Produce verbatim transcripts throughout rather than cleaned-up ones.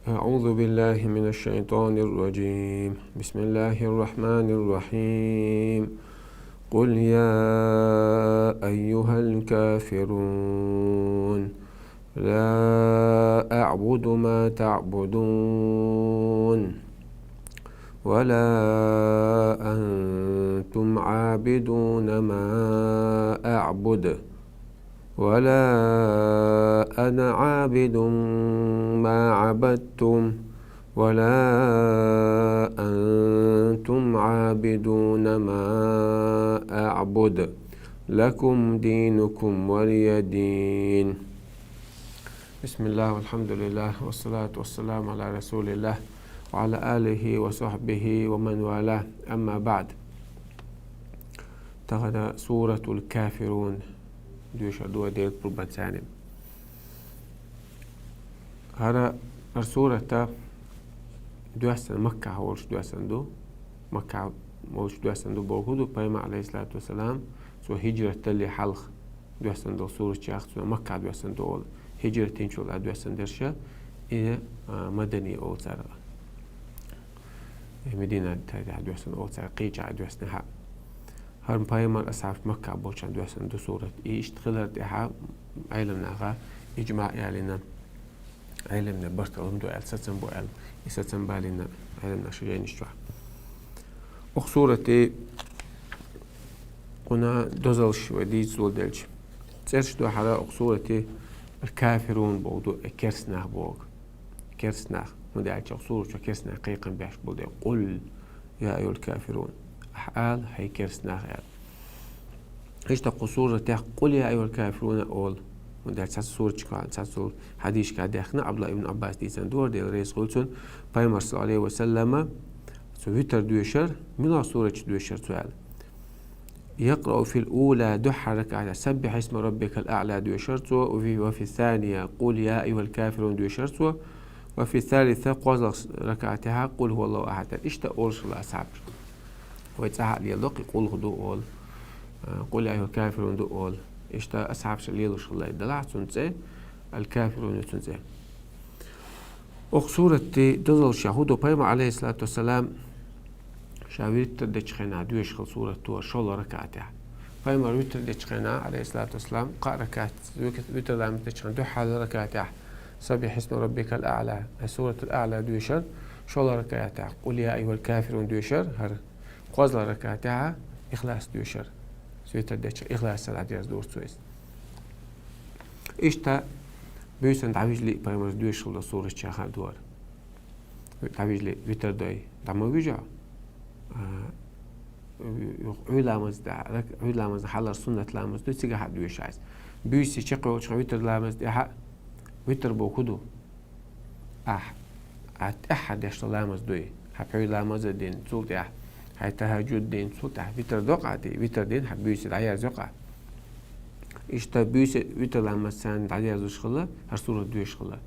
أعوذ بالله من الشيطان الرجيم. بسم الله الرحمن الرحيم. قل يا أيها الكافرون، لا أعبد ما تعبدون، ولا أنتم عابدون ما أعبد، ولا أنا عابد ما عبدتم، ولا أنتم عابدون ما أعبد، لكم دينكم ولي دين. بسم الله والحمد لله والصلاة والسلام على رسول الله وعلى آله وصحبه ومن والاه، أما بعد. Тахана Суратул Кафирун доьшур ду вай Делан къурбанца. ХӀара, хӀара сурат доьссина Маккахь волуш доьссина ду. Маккахь волуш доьссина ду бохург ду, Пайхамар, алейхиссалату вассалам, цо хӀиджрат далале хьалха доьссина долу сурат чохь, цо Маккахь доьссина ду олу. ХӀиджрат динчул а доьссина дерш, и, а, мадани олу цара. Э, Медина тайпа доьссина олу цара, кхечахьа доьссина хьа. ХӀара Пайхамар, асхьабаш Маккахь болчохь доьссина ду сурат. И иштта хилар тӀехьа Ӏеламнаха иджмаъ ялийна, Ӏеламнех барталла ду аьлла, сацам бу аьлла, и сацам балийна Ӏеламнаха шайн жайнаш чохь. Окху сурате кхунна дозаллаш вай дийца доладелча, цӀераш ду хӀара окху сурате, Аль-Кафирун бохург ду, э, керста нах бохург. Керста нах. ХӀунда аьлча окху сурат чохь керста нах кхайкхам беш болу дела. Къул, я айюхал кафирун. Ахьа ала, хӀай керста нах, аьлла. Иштта кху суратехь «Къул я айюхал кафируна» олу. ХӀунда аьлча цхьацца суратчикахь, цхьацца хьадисашкахь даьхкина, Ӏабдулла ибн Ӏаббаса дийцина ду, Дела реза хуьлда цунна, Пайхамар, саллаллаху Ӏалайхи ва саллама, цо витр доьшура, муьлха сурат чу доьшура цо аьлла. Якърау фил ула, дуьххьара ракаӀатехь, «Саббихь исма раббикал аӀла» доьшура цо, ва фи, ва фи сания, «Къул я айюхал кафирун» доьшура цо, ва фи салиса, кхозлагӀчу ракаӀатехь, «Къул хӀуа Аллаху ахьад». Иштта олуш хилла асхьабаш. Вай цӀахь а лело, кхин «Къулху» ду олу, а, «Къул я айюхал кафирун» ду олу. Иштта асхьабаш лелош хилла, делахь цуьнан цӀе, Аль-Кафирун ю цуьнан цӀе. Окху сурате дозаллаш хӀун ду, Пайхамар, алейхиссалату вассалам, ша витр дечу хенахь доьшуш хилла сурат ду хӀара шолгӀа ракаӀатехь. Пайхамар витр дечу хенахь, алейхиссалату вассалам, кхаа ракаӀат, витр ламаз дечу хенахь дуьххьара ракаӀатехь «Саббихь исма раббикал аӀла», ай, Суратул АӀла доьшура, шолгӀа ракаӀатехь «Къул я айюхал кафирун» доьшура, хӀара кхозлагӀчу ракаӀатехь Ихлас доьшура. Витр дечу Ихласца дӀадерзадора цо иза. Иштта буьйсанна дӀавижале а Пайхамара доьшуш хилла сурат чохь хӀара ду хӀара. ДӀавижале, витр дой, дӀа ма вижа. А, юха Ӏуьйра ламаз, рак-, Ӏуьйра ламазна хьалхара суннат ламаз ду, цигахь а доьшу иза. Буьйса чекхйолчу витр ламаз тӀехь а, витр бохург хӀун ду? Ахь, ахь тӀаьххьара деш долу ламаз дуй. Хьан пхьуьйра ламаз а дина, цул тӀаьхьа хьайн тахӀажжуд дина, цул тӀаьхьа витр доккху ахь, витр дина хьан буьйса дӀаерзайо ахь. Иштта буьйса витр ламаз царна дӀаерзош хилла, хӀара сурат доьшуш хилла.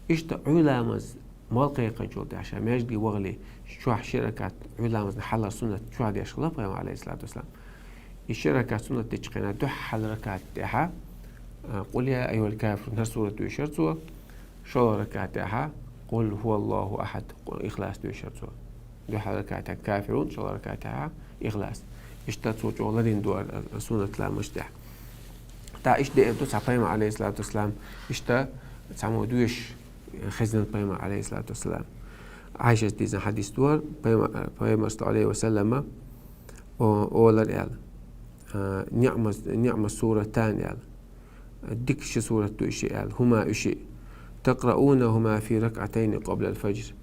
Иштта Ӏуьйра ламаз мел кхайкхинчул тӀаьхьа ша маьждиге вахале, чохь ши ракаӀат Ӏуьйра ламазна хьалхара суннат чохь деш хилла Пайхамар, алейхиссалату вассалам. И ши ракаӀат суннат дечу хенахь дуьххьара ракаӀат тӀехь, а, «Къул я айюхал кафирун», хӀара сурат доьшура цо, шолгӀа ракаӀат тӀехь, «Къул хӀуа Аллаху ахьад», Ихлас доьшура цо. Дуьххьара ракаӀатехь Кафирун, шолгӀа ракаӀатехь Ихлас. Иштта цо чӀогӀа лардина ду хӀара суннат ламазаш тӀехь. ТӀаккха иштта деана ду цхьа Пайхамар, алейхиссалату вассалам, иштта цхьаммо доьшуш хезна Пайхамар, алейхиссалату вассалам. Ӏайшас дийцина хьадис ду хӀара, Пайхамар, Пайхамар, саллаллаху Ӏалайхи ва саллама, о-, олар аьлла. А, «ниӀма, ниӀма суратан», аьлла. Дика ши сурат ду и шиъ аьлла, хӀума и шиъ. «Такъраунахума фи ракъатайни къаблал фаджр».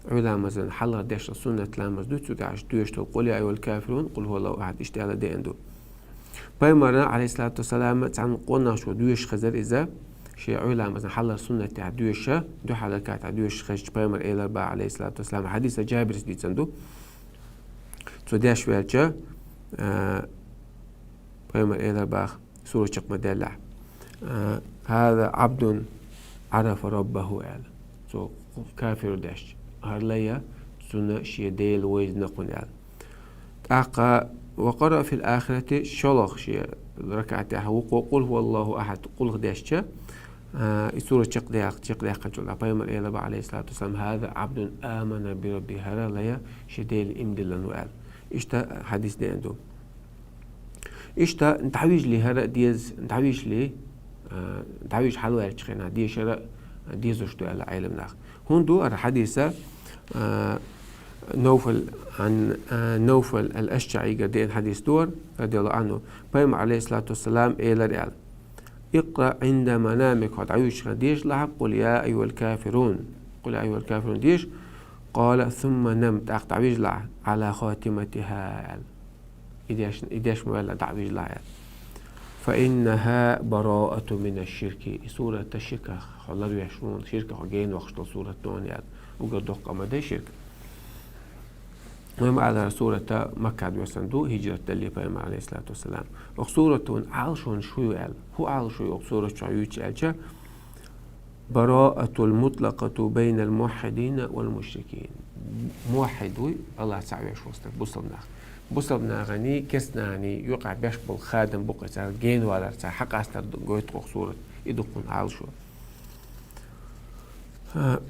Ӏуьйра ламазан хьалхара деш долу суннат ламаз ду, цу тӀехь доьшуш долу «Къул я айюхал кафирун», «Къул хӀуа Аллаху ахьад», иштта аьлла деана ду. Пайхамарна, алейхиссалату вассалам, цхьана къонахчо доьшуш хезара иза, шен Ӏуьйра ламазан хьалхара суннат тӀехь доьшуш, дуьххьара ракаӀатехь доьшуш хезча, Пайхамар элар баха, алейхиссалату вассалам, хьадиса Джабирас дийцина ду. Цо деш ваьлча, а, Пайхамар элар баха, сурат чекх ма-деллехь. А, «ХӀаза Ӏабдун Ӏарафа раббаху», аьлла. Цо кафиру деш. ХӀара лай цунна шен Дела вайзина кхунна аьлла. ТӀаккха «ва къараа фил ахирати», шолгӀа шен ракаӀатехь вукхо «Къул хӀуа Аллаху ахьад», къулху дешча, А, и сурат чакхдаьккха-, чакхдаьккхачул тӀехьагӀа пайхамара аьлар, Ӏалайхи ссалату вассалам: «هذا عبد آمن بربه», хӀара лай ший Даьла иман диллина ва аьлла. Иштта хьадис деана да. Иштта дӀавижале хӀара деза, дӀавижале, а, дӀавижа хьалваьлча хана дезаш хӀара дезаш да аьлар Ӏилманхоша. ХӀунда аьлча хьадиса, а, Навфал, عن, а, Навфал ал-АшжаӀийгара деана хьадис да, радияллаху Ӏанху, пайхамара, Ӏалайхи ссалату вассалам, аьлар аьлла: «اقرأ عند منامك», хьо дӀавижача хана дешалахь, «قل يا أيها الكافرون». «قل يا أيها الكافرون» деша. «قال ثم نم», тӀаккха дӀавижалахь, «على خاتمتها», аьлла. И деш-, и деш ма ваьлла, дӀавижалахь аьлла. «فإنها براءة من الشرك». И сурат ширках хьо ларвеш ва, ширках хьо гена воаккхаш дола сурат да аьлла. Уггар доккха къа ма да ширк. Вай ма аллара, сурат Макка доссана да, хӀижрат дале пайхамара, Ӏалайхи ссалату вассалам. Укх сурата Ӏалашонаш фу я аьлча, фу Ӏалашо я укх сурата чу ювцаш аьлча, «براءة مطلقة بين الموحدين والمشركين». Муваххьид ва, Аллах цаӀ веш вола стаг, бусалба нах. Бусалба нахани, керста нахани юкъахь беш бола хадам бу-кх, царна гена валар, царна хьакъастар гойту-кх укх сурата. И да-кх Ӏалашо. А,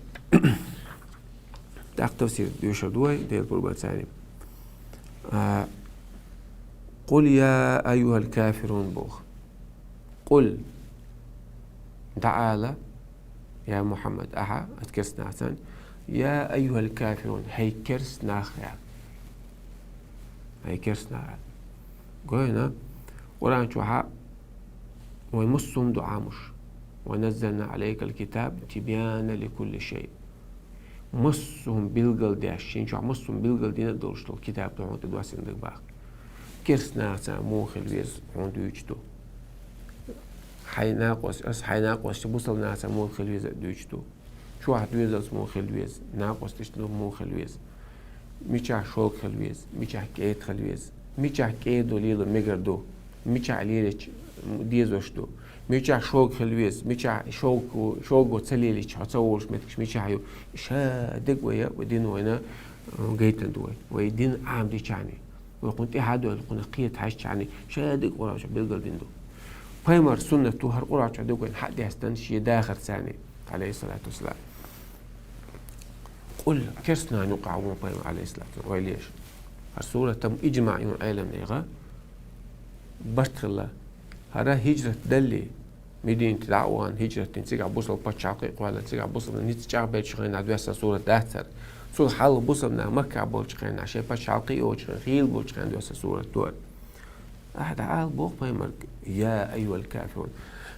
тӀаккха тафсир доьшур ду вай, Даьла къинхетамца. А, «قل يا أيها الكافرون» боху. «قل», дӀаала, я Мухьаммад, ахьа, оцу керста нахаца, «يا أيها الكافرون», хӀай керста нах, аьлла. ХӀай керста нах, аьлла. Гой хьуна, Къуръан чохь вай массо а хӀума ду Ӏамош. «ونزلنا عليك الكتاب تبيانا لكل شيء». Массо а хӀума билгалдеш, шен чохь массо а хӀума билгалдина долуш долу китаб ду хьуна тӀе доссийна дерг боху. Керста нахаца муха хила веза хьуна дуьйцуш ду. Хьайн накъостий, ас хьайн накъостий бусалба нахаца муха хила веза дуьйцуш ду. Чохь доьзалца муха хила веза, накъосташна муха хила веза. Мичахь шога хила веза, мичахь кӀеда хила веза, мичахь кӀеда лело мегар ду, мичахь лелийча дезош ду, мичахь шога хила веза, мичахь шога, шога ца лелийча хьо ца волуш меттигаш мичахь ю. Ша дерг вай, вай дин вайна, э, гайтина ду вай. Вай дин Ӏамадичахьана, вай кхунна тӀаьхьа а доьлла, кхунах кхета хьаьжчахьана, ша дерг Къуръан чохь билгалдина ду. Пайхамаран суннат ду, хӀара Къуръан чохь дерг вайна хьадеастина шен дахарца, Ӏалайхи ссалату вассалам. «قل», керста нахана юкъахь ву пайхамар, Ӏалайхи ссалату вассалам, вай леша. ХӀара сурат там иджмаъ ю Ӏеламнехан, барт хилла. ХӀара хӀижрат далле, Мединате дӀа а вахана, хӀижрат дина, цигахь бусалба пачхьалкх а кхоьллина, цигахь бусалба ницкъ чӀагӀбеллачу хенахь доьссина сурат дац хӀара. Цул хьалха бусалба нах Маккахь болчу хенахь, шайн пачхьалкх а йоцучу хенахь, хийла болчу хенахь доьссина сурат ду хӀара. Ахьа дӀаала боху пайхамарга: «يا أيها الكافرون».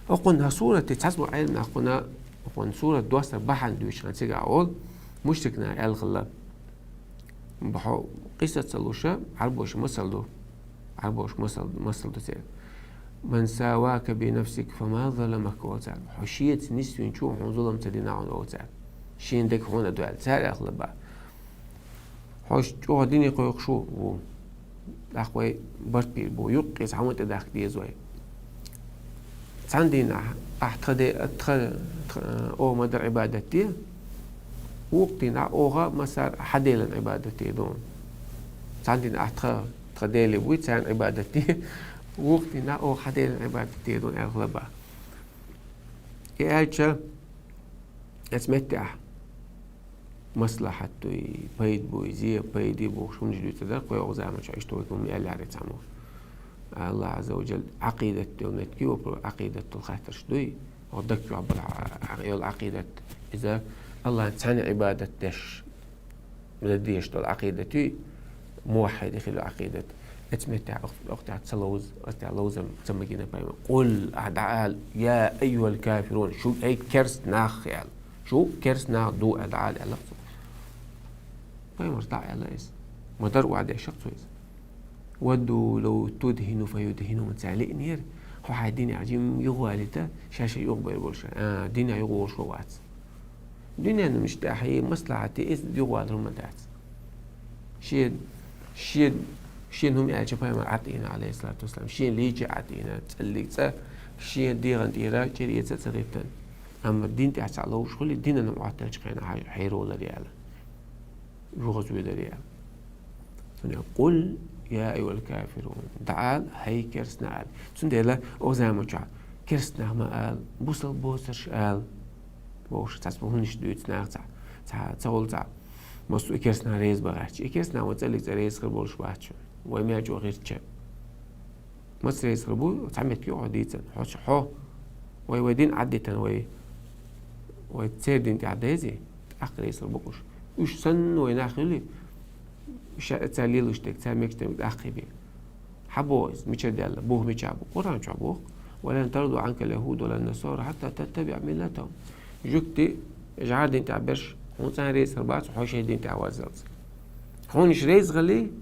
ХӀокхунна хӀара сурате цхьаццаболу Ӏеламнах кхунна, хӀокхунна сурат доссар бахьана дуьйцуш хьан цигахь олу, мушрик наха аьлла хилла. Бахьо къиса ца луша, Ӏарбоша масал ду. Ӏарбоша масал, масал ду церан. «من ساواك بنفسك فما ظلمك», олу цара. Хьо шеца нисвинчо хьуна зулам ца дина хьуна, олу цара. Шен дерг хьуна ду аьлла, цара аьлла хилла боху. Хьо чӀогӀа дине кхойкхуш ву. ТӀаккха вай барт бийр бу, юккъе цхьа хӀума тӀедахка деза вай. Цхьана дийнахь ахь тхан де-, тхан, тхан, оха ма-дарра Ӏибадат де, вукху дийнахь оха массара хьан Делан Ӏибадат де ду. Цхьана дийнахь ахь тхан, тхан деле вуй, царна Ӏибадат де, вукху дийнахь оха хьан Делан Ӏибадат де ду, аьлла хилла боху. И аьлча, оцу меттехь маслахьат дуй, пайда буй, зе, пайда бохуш хӀуманаш дуьйцур дара, кху оха заманчохь иштта вай хӀума аьллаьрий цхьаммо. Аллах Ӏазза ва Джалла Ӏакъидат йолу меттиг ю, Ӏакъидат долу хаттарш дуй. Оха даг чохь бара йолу Ӏакъидат. Иза Аллахьна цхьаьна Ӏибадат деш, ладеш долу Ӏакъидат ю, муваххьид хилла Ӏакъидат. Эцу меттехь ох-, охтехь ца ловза, охтехь ловзам ца магийна пайхамар. «Къул», ахьа дӀаала, «я айюхал кафирун», шу, эй, керст нах, аьлла. Шу керст нах ду, аьлла, дӀаала, аьлла цо. Пайхамарс дӀа аьлла иза. Ма-дарра охьадешшахь цо иза. «Вадду лав тудхину фаюдхинун», цара лиънера, хьо хьайн динехь жимма юхавалийта, ша-ша юхабер болуш, а, динехь юхаволуш вац. Дуьненан муьш тӀехь и маслахьате иза юхавалар хӀума дац. Шен, шен, шен хӀума аьлча пайхамар Ӏатийна, алейхиссалату вассалам, шен лийча Ӏатийна, цӀаллиг цӀа, шен дегӀан тӀера чӀир эца а ца хӀиттина. Амма дин тӀехь цхьаъ ловзуш хуьлий, динан хӀума Ӏоттаьлча хенахь хье-, хьеравалар яла. Юхаца велар яла. Цундела, «Къул я айюхал кафирун», дӀаала, хӀай керст нах, аьлла. Цундела, оха заманчохь Керста нах ма ала, бусалба боцурш ала. Вовшах цхьацца хӀунаш дуьйцу наха цхьа, цхьа, ца гӀулла цхьа. Массо а керста нах реза бахарча. И керста нах вай цӀаллиг цӀа реза хир болуш бац шуна. Вай мел чӀогӀа гӀиртича. Маца реза хир бу, цхьа меттиг ю хьо дийцина. Хьо, хьо, вай, вай дин Ӏаддитина, вай, вай церан дин тӀехь дайзи, тӀаккха реза хир бу уьш. Уьш санна вай нах хуьлий, ша, цара лелош дерг, цара мегаш дерг тӀаккха бен. Хьан боху иза, мичара даьлла, бух мичахь бу? Къуръан чохь боху: «ولن ترضى عنك اليهود ولا النصارى حتى تتبع ملتهم». Жуьгтий, жӀар дин тӀехь берш, хьуна цӀан реза хир бац, хьо шайн дин тӀехь ваззалц. Хьуна уьш реза хилий,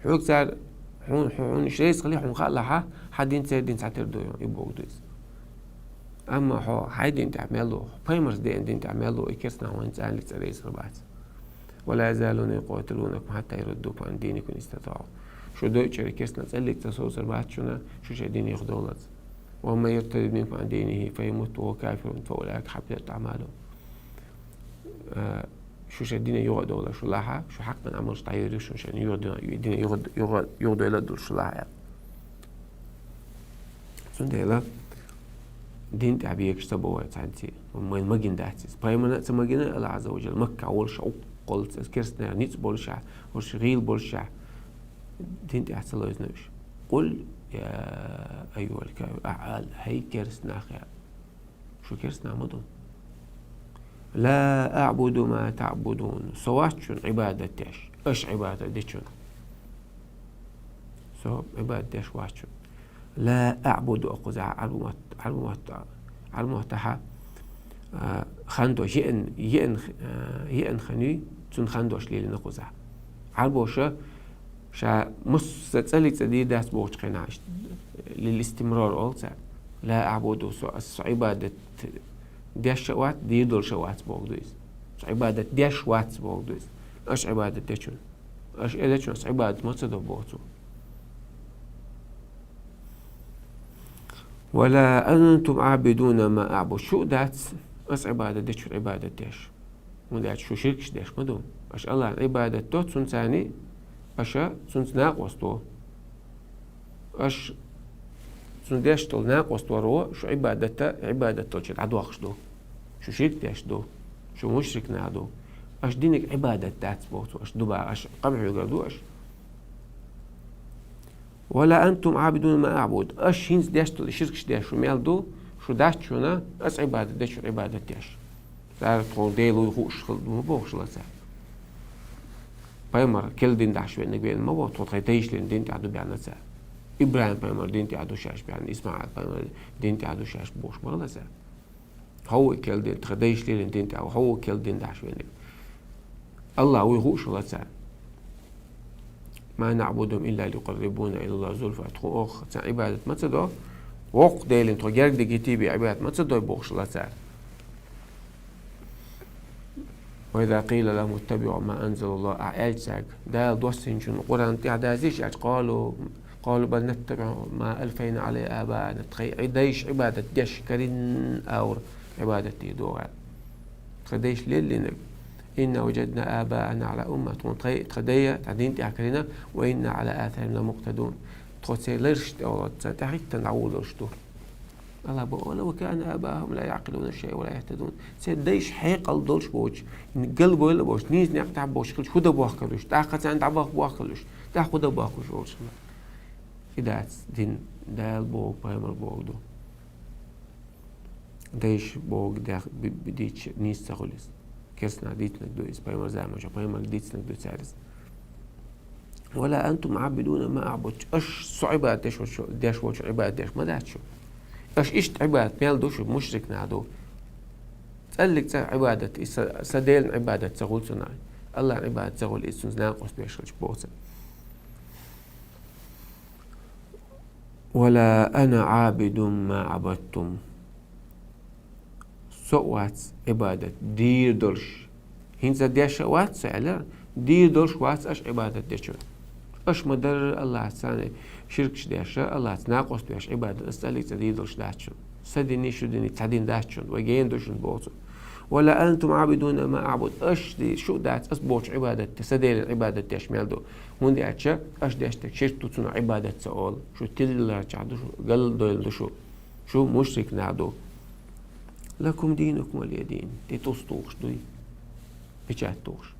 хьоьга цара, хьуна, хьуна уьш реза хилий, хьуна хаалахь, хьан дин церан дин цхьатера ду, и боху ду иза. Амма хьо хьайн дин тӀехь мел ву, пайхамарс деана дин тӀехь мел ву, и керста нах вайна цӀанлиг цӀа реза хир бац. «ولا يزالون يقاتلونكم حتى يردوكم عن دينكم إن استطاعوا». Шу дойчуьра керста нах цӀаллиг цӀа совцур бац шуна, шу шайн дин юхадовллалц. «ومن يرتد منكم عن دينه فيمت وهو كافر فأولئك حبطت أعمالهم». Э, шу шайн дине юха а довлар шу лахьа, шу хьакъан Ӏамалш дӀайуьйр ю шуна, шайн юха, дине юха, юха, юхадойла а долуш шу лахьа аьлла. Цундела дин тӀехь бегаш ца бо вай цхьаьнций. Вайна магийна дац иза. Пайхамарна а ца магийна, Аллах Ӏазза ва Джалла, Маккахь волуш, уккхалц, керста нах ницкъ болуш, уьш гӀийла болуш, дин тӀехь ца лойзина уьш. «قل يا أيها الكافرون», ахьа ала, хӀай керста нах, аьлла. Шу керста нах ма ду. «لا أعبد ما تعبدون». Со вац шуна Ӏибадат деш, аша Ӏибадат дечунна. Со Ӏибадат деш вац шуна. «لا أعبد» кхузахь Ӏарбу мотт-, Ӏарбу мотт-, Ӏарбу маттахь, а, хандо, еан, еан, а, еан хан юй, цунна хандош лелийна кхузахь. Ӏарбоша ша массо а цӀаллиг цӀа дийр дац бохучу хенахь, лил истимрор олу цара. «لا أعبد», со, ас со Ӏибадат деш а вац, дийр долуш а вац боху ду иза. Со Ӏибадат деш вац боху ду иза. Аша Ӏибадат дечунна. Аша и дечунна ас Ӏибадат ма ца до боху цо. «ولا أنتم عابدون ما أعبد». Шу а дац ас Ӏибадат дечуьра Ӏибадат деш. ХӀунда аьлча шу ширкаш деш ма ду. Аша Аллахьна Ӏибадат до, цунна царний, аша цунца накъост до. Аша цунна деш долу накъост варо шу Ӏибадатта, Ӏибадат долчу дӀадохуш ду. Шу ширк деш ду. Шу мушрик нах ду. Аша диниг Ӏибадат дац боху цо, аша дуба, аша къам хьоьгур ду аша. «ولا أنتم عابدون ما أعبد». Аша хӀинца деш долу ширкаш деш шу мел ду, шу дац шуна ас Ӏибадат дечуьра Ӏибадат деш. Цара тхуна Дела вуй хууш хила ма бохуш ла цара. Пайхамар керла дин дахьаш веаниг веана ма боху, тхо тхайн дайша лелийна дин тӀехь ду баьхна цара. ИбрахӀим пайхамар дин тӀехь ду шаьш баьхна, ИсмаӀил пайхамар дин тӀехь ду шаьш бохуш ма хила цара. Хьо ву керла дин, тхан дайша лелийна дин тӀехь ву, хьо ву керла дин дахьаш веаниг. Аллах вуй хууш хила цара. «ما نعبدهم إلا ليقربونا إلى الله زلفى». Тхо оха царна Ӏибадат ма ца до, воккха Делан тхо герга дигитий бен Ӏибадат ма ца дой бохуш ла цара. «وإذا قيل لهم اتبعوا ما أنزل الله», ахьа аьлча цаьрга, Дала доссийначун Къуръан тӀехь дазийша аьлча, «قالوا، قالوا بل نتبع ما ألفينا عليه آباءنا». Тхайн дайша Ӏибадат деш карийна агӀор Ӏибадат дийр ду аьлла. Тхан дайша лелийнарг. «إنا وجدنا آباءنا على أمة». Тхуна тхай, тхан дай, тхан дин тӀехь карийна, «وإنا على آثارهم لمقتدون». Тхо церан лараш тӀе олу, царна тӀаьхьахӀиттина дӀагӀур долуш ду. Аллах бо: «أولو كان آباؤهم لا يعقلون شيئا ولا يهتدون». Церан дайша хьекъал долуш боцуш, галбевлла боцуш, нийса некъ тӀехь боцуш хилча, хӀун дан бохкур уьш? ТӀаккха царна дӀабохку бохкур уьш? ТӀаккха хӀун дан бохкуш волуш хила? И дац дин, Дала боху, пайхамар боху ду. Дайша бохург деш, би-, би-, дийцича нийса ца хуьлу иза. Керстанаша дийцинарг ду иза, пайхамар заманчохь пайхамарга дийцинарг ду цара иза. «ولا أنتم عابدون ما أعبد». Аша со Ӏибадат деш волчу, деш волчу Ӏибадат деш ма дац шу. Аша иштта Ӏибадат мел ду шу, мушрик нах ду. ЦӀаллиг цӀа Ӏибадат, и са, са Делан Ӏибадат ца хуьлу цунах. Аллахьан Ӏибадат ца хуьлу, иза цунца накъост беш хилча боху цара. «ولا أنا عابد ما عبدتم». Со а вац Ӏибадат дийр долуш. ХӀинца деш а вац со аьлла, дийр долуш вац аша Ӏибадат дечунна. Аша ма-дарра Аллахьца цхьаьна ширкаш деш, Аллахьца накъост беш Ӏибадат аса цӀаллиг цӀа дийр долуш дац шуна. Сан диний, шун диний цхьа дин дац шуна, вай гена ду шуна боху цо. «ولا أنتم عابدون ما أعبد». Аша ди-, шу а дац аса бохучу Ӏибадат де, сан Делан Ӏибадат деш мел ду. ХӀунда аьлча аша деш дерг ширк ду, цунах Ӏибадат ца олу. Шу тилла ларчахь ду шу, галдойла ду шу. Шу мушрик нах ду. «Лакум динукум валия дин». ТӀе тӀус тухуш дуй. Печать тухуш.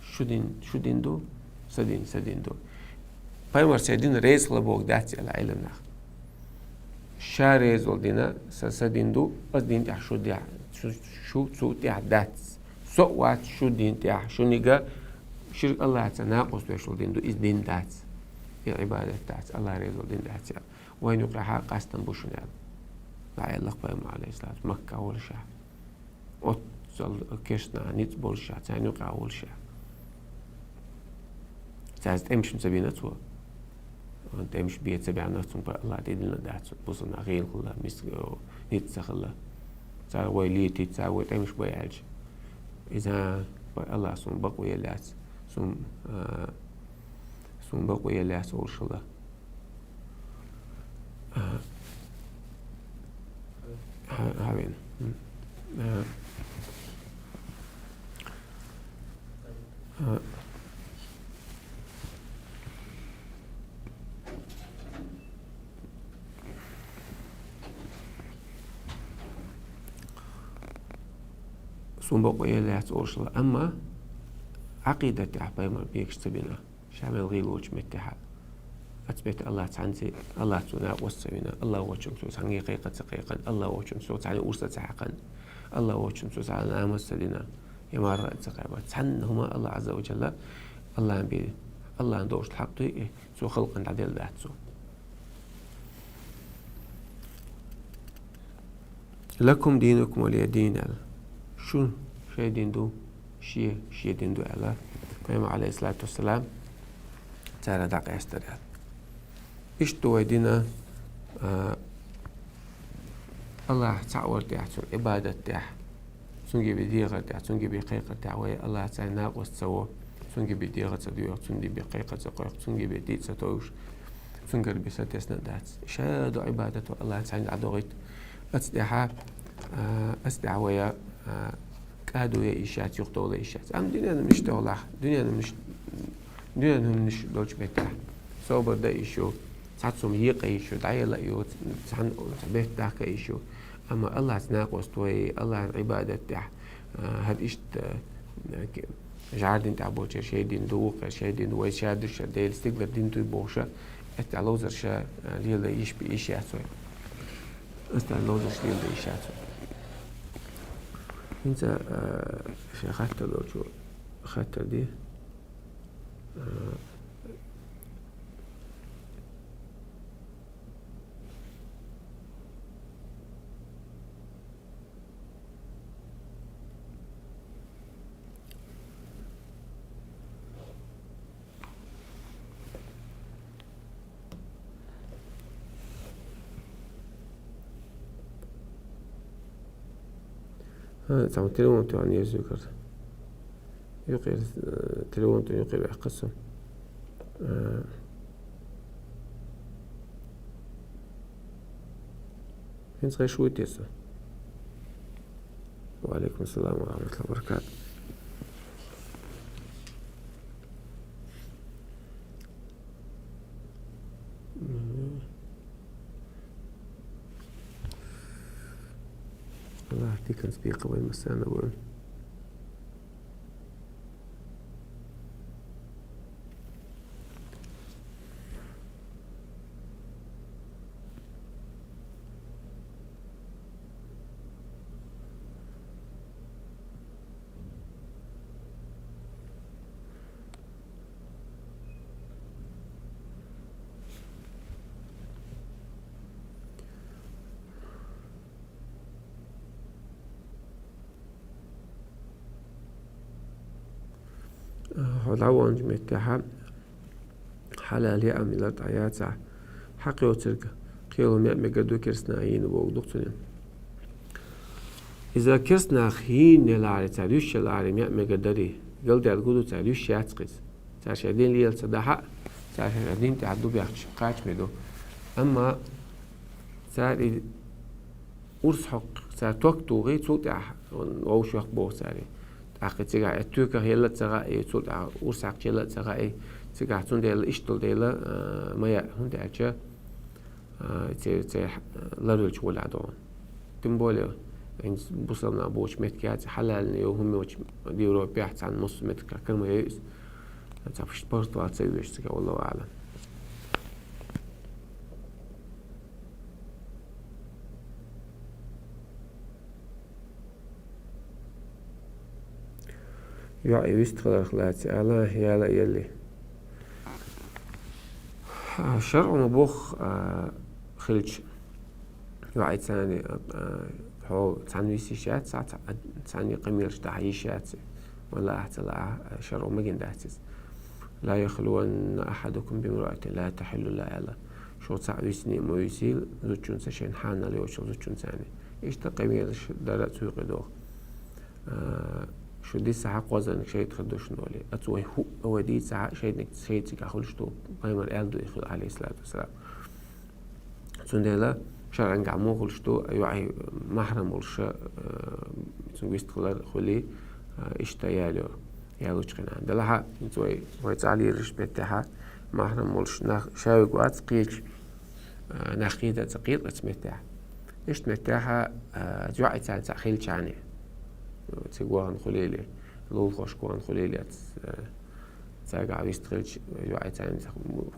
Шу дин, шу дин ду, са дин, са дин ду. Пайхамар шайн дин реза хила бохург дац аьлла Ӏилман наха. Ша реза волу дин, са, са дин ду, оцу дин тӀехь шу дехь, шу, шу цу тӀехь дац. Со а вац шу дин тӀехь, шунига ширк Аллахьца накъост веш волу дин ду, иза дин дац. И Ӏибадат дац, Аллахь реза волу дин дац аьлла. Вайн юкъахь къастам бу шуна аьлла. Ла аьлла пайхамар, алейхиссалату, Макка волуш а. Оццул керстанаха ницкъ болуш а, царна юкъахь волуш а. Цаьрца тӀемаш ца бина цо. ТӀемаш бен ца баьхна, цунна Аллахь тӀедиллина дац, бусалба нах гӀийла хилла, мис-, ницкъ ца хилла. Цара вай летийта, цара вай тӀемаш бай аьлча. Иза, вай Аллахь суна бакъо елла яц, суна, а, суна бакъо елла яц олуш хилла. А, хьа-, хьавена. М. А, а. Суна бакъо елла яц олуш хилла, амма Ӏакъидат тӀехь пайхамар бегаш ца бина. Ша мел гӀийла волчу меттехь а. Оцу метте Аллахь цхьаьнций, Аллахь цо накъост ца вина, Аллахь воцчунга цо цхьаьнгге кхайкха ца кхайкхина, Аллахь воцчунга цо цхьаьна урс а ца хьаькхна, Аллахь воцчунга цо цхьаьна намаз ца дина, я марха а ца кхаьбна. Цхьанна хӀума Аллахь Ӏазза ва Джалла, Аллахьан бен, Аллахьан долуш хьакъ дуй, и цо халкъана дӀаделла дац цо. «Лакум динукум валия дин», аьлла. Шун шайн дин ду, шен шен дин ду аьлла. Пайхамар, алейхиссалату вассалам, цара дӀакъаьстара аьлла. Иштта вай дина, а, Аллахь цхьаъ вар тӀехь, цуьнан Ӏибадат тӀехь, цуьнга бен дехар тӀехь, цуьнга бен кхайкхар тӀехь вай Аллахь цхьаьна накъост ца во, цуьнга бен дехар ца доьху, цуьнга бен кхайкхар ца кхойкху, цуьнга бен тӀе а ца товш, цуьнгара бен сатесна а дац. Ша до Ӏибадат вай Аллахь цхьаьнга дӀадохийта. Аца тӀехьа, а, аца тӀехьа вай, а, кӀадо ян йиш яц, юхатовла ян йиш яц. Амма дуьненан мишта долахь, дуьненан миш-, дуьненан хӀуманаш долчу меттехь собар дан йиш ю, цхьацца хӀума екъа йиш ю, дӀаяла а ю, цхьана цхьа бетта дахка а йиш ю. Амма Аллахьца накъост вай, Аллахьан Ӏибадат тӀехь, а, хӀара иштта, а, ке-, жӀар дин тӀехь болчеран шайн дин ду, вукхеран шайн дин ду, вай ша дуьшар Делан стигалара дин дуй бохуша, аьттехь ловзарша, а, леладан йиш бе йиш яц вай. Аьттехь ловзарша леладан йиш яц вай. ХӀинца, а, шайн хаттар долчо хаттар де. А, ХӀа, цхьа телефон тоьхна еза юкъара. Юкъера, э, телефон тоьхна юкъера ваьккха со. Э, хӀинца гӀайш вуй те со? Ва алейкум салам ва рахматуллахи ва баракатух. Мгм. Аллахь диканца бекъа вай массарна а вайн. Хьо дӀаваханчу меттехьа, хьалал яа мила дӀаяцахь, хьакхоьцург кхело меа мегар ду керстанах йийна бохург ду-кх цуьнан. Иза керстанах йийна елахьара, цара йиш елахьара меа мегар дарий, галдаьлла гу ду цара, йиш яц-кх иза. Цара шайн дин лела ца дахь а, цара шайн дин тӀехь ду бехча, кхачаме ду. Амма цара и урс хьокху, цара ток тухий, цул тӀаьхьа вовшах боху цара. ТӀаккха цигахь и туьках елла а ца хаьа, цул тӀаьхьа урс хьаькхча елла а ца хаьа, цигахь цундела иштта долу дела, а, ма яа, хӀунда аьлча А, цӀе, цӀе, ларвелча гӀолехь догӀу. Тем более, хӀинца бусалба нах болчу меттигехь, цӀе хьалална йолу хӀума йолчу Европехь цхьана массо а меттигехь карма яйуьйту. Цхьа пуьшта паргӀатвала ца оьшу цигахь, валлаху аӀлам. ЙоӀ вистхиларх лаьцна ала, яла а елли. ШарӀо ма бохху, а, хилча, йоӀ царна, а, хьо цхьаьна виса йиш яц, цхьа-, цхьа-, цхьаьна къамелаш дахьа йиш яц. Валла ахь ца лаахь, шарӀо ма гина дац иза. «لا يخلون أحدكم بامرأة لا تحل له» аьлла. Шух цхьаъ висиний а ма висийла, зудчунца шайна хьанал йоцчу зудчунца. Иштта къамелаш дара а цу юкъе догӀу. А, шу дисахь кхозлагӀниг шайтӀа хир ду шуна олий. Оцу вай хӀуъа вай дийцахь, шайтӀаниг шайтӀа цигахь хуьлуш ду, пайхамар аьлла ду и хуьлу, Ӏалайхиссалату вассалам. Цундела шарӀангахь муха хуьлуш ду, йоӀе махьрам волуш, а, цуьнга вистхилар хуьлий, а, иштта яло, ялочу хенахь. Делахь а, хӀинца вай, вай цӀахь лелаш меттехь, махьрам волуш нах ша вега вац кхечу, а, нах кхета а ца кхета оцу меттехь. Иштта меттехь, а, йоӀ царна цхьаъ хилчахьана, цига вахана хуьлийла, лулахошка вахана хуьлийла, а, цигахь вистхилча, йоӀ царна цхьаъ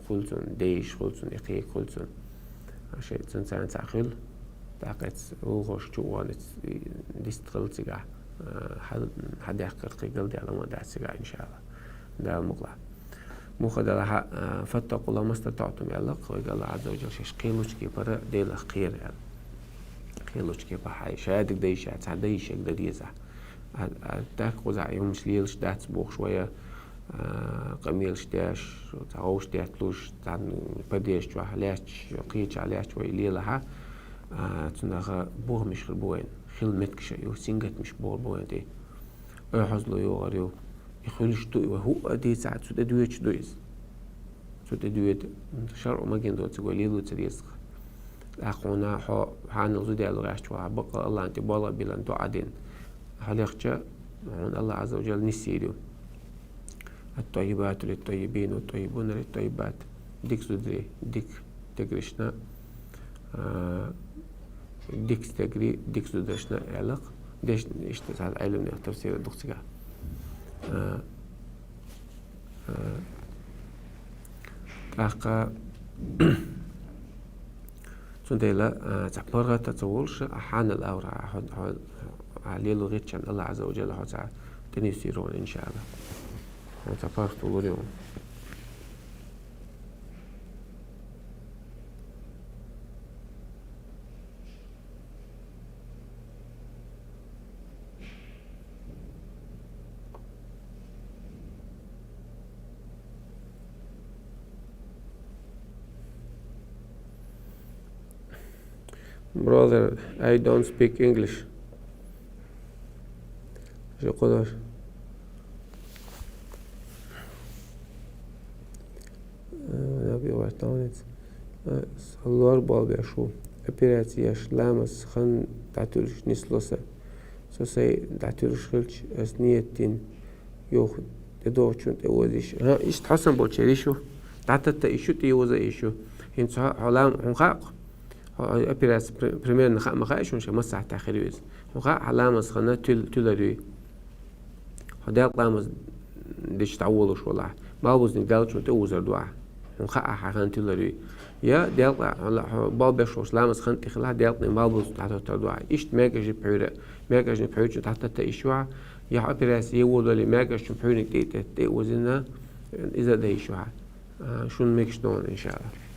хуьлу цунна, дейиша хуьлу цунна, и кхига хуьлу цунна. Шайн цунна царна цхьаъ хуьлу, тӀаккха оцу лулахошка чу а вахана, и дистхила цигахь, а, хьа-, хьадаьккхира кхин галдаьлла ма дац цигахь, иншаАллахӀ. Дала мукъалахь. Муха делахь а, а, «فاتقوا الله ما استطعتم» аьлла, кхойга АллахӀ Ӏазза ва Джалла шаьш кхеллучу кепара Делах кхера аьлла. Кхеллучу кепара хьайн шадерг дайша, цхьа дайшаг дан дезахь. А, а, тӀаккха кхузахь и хӀумаш лелаш дац бохуш вай, а, къамелаш деш, цхьа гӀовш детталуш, цхьана подъезд чохь лаьтташ, кхечахь лаьтташ вай лелахь, а, цунах бохамаш хир бу вайна. Хила меттигаш а ю, сингаттамаш бохур бу вайна тӀе. Ойхьазло йогӀур ю. И хуьлуш ду, и вай хӀуъа дийцахь, цу тӀе доьдуш ду иза. Цу тӀе доьду. ШарӀо ма гина доцург вай лело ца деза-кх. ТӀаккха хьуна хьо хьанал зуда яло гӀерташ вахь, баккъала АллахӀна тӀе болх а биллина, дуӀа дина. Хьо лехча, хьуна АллахӀ Ӏазза ва Джалла нисйийр ю. «الطيبات للطيبين والطيبون للطيبات». Дика зударий, дика стегаршна, а, дика стегарий, дика зударшна аьлла-кх. Дешна иштта цхьа Ӏеламнехан тафсир ду-кх цигахь. А, а, тӀаккха цундела, а, цхьа паргӀата ца волуш, а, хьанал авра, а, хьо, хьо, а, лело гӀиртича АллахӀ Ӏазза ва Джалла хьо цхьа тӀенисйийр ву, иншаАллахӀ. Хьо цхьа паргӀато лур ю. Brother, I don't speak English. Шу кхуьнаш. Э, наб йогӀуш товнец. Э, лор болбеш ву. Операци еш, ламаз хан дӀатуьлуш нисло сан. Со сайн дӀатуьлуш хилча, ас ниет дина. Юха тӀедогӀучун тӀе оза йиш. ХӀа, иштта хьо санна болчеран йиш ю. ДӀататта йиш ю, тӀе оза йиш ю. ХӀинца хьо, хьо лам-, хьуна хаьа-кх? Хьо операци при-, примерно хаа ма хаьа шуна, шен массахьтахь хир ю иза. Хьуна хаьа, хьан ламаз хан туьл-, туьлар юй. Хьо делкъа ламаз дича дӀаволуш валахь, малхбузениг даьллачун тӀе озор ду ахь. Хьуна хаьа, хьан хан туьлар юй. Я делкъа, хьо ла-, хьо болбеш волчу ламаз хан тӀе хилахь, делкъаниг малхбузениг дӀатоттар ду ахь. Иштта маьркӀажа пхьуьйра, маьркӀажаниг пхьуьйрачун дӀататта йиш ю ахь. Я хьо операци е вон долий, маьркӀажачун пхьуьйраниг тӀе, тӀе, тӀе озина, иза а дан йиш ю ахь. А, шуна мегаш ду хьуна, иншаАллахӀ.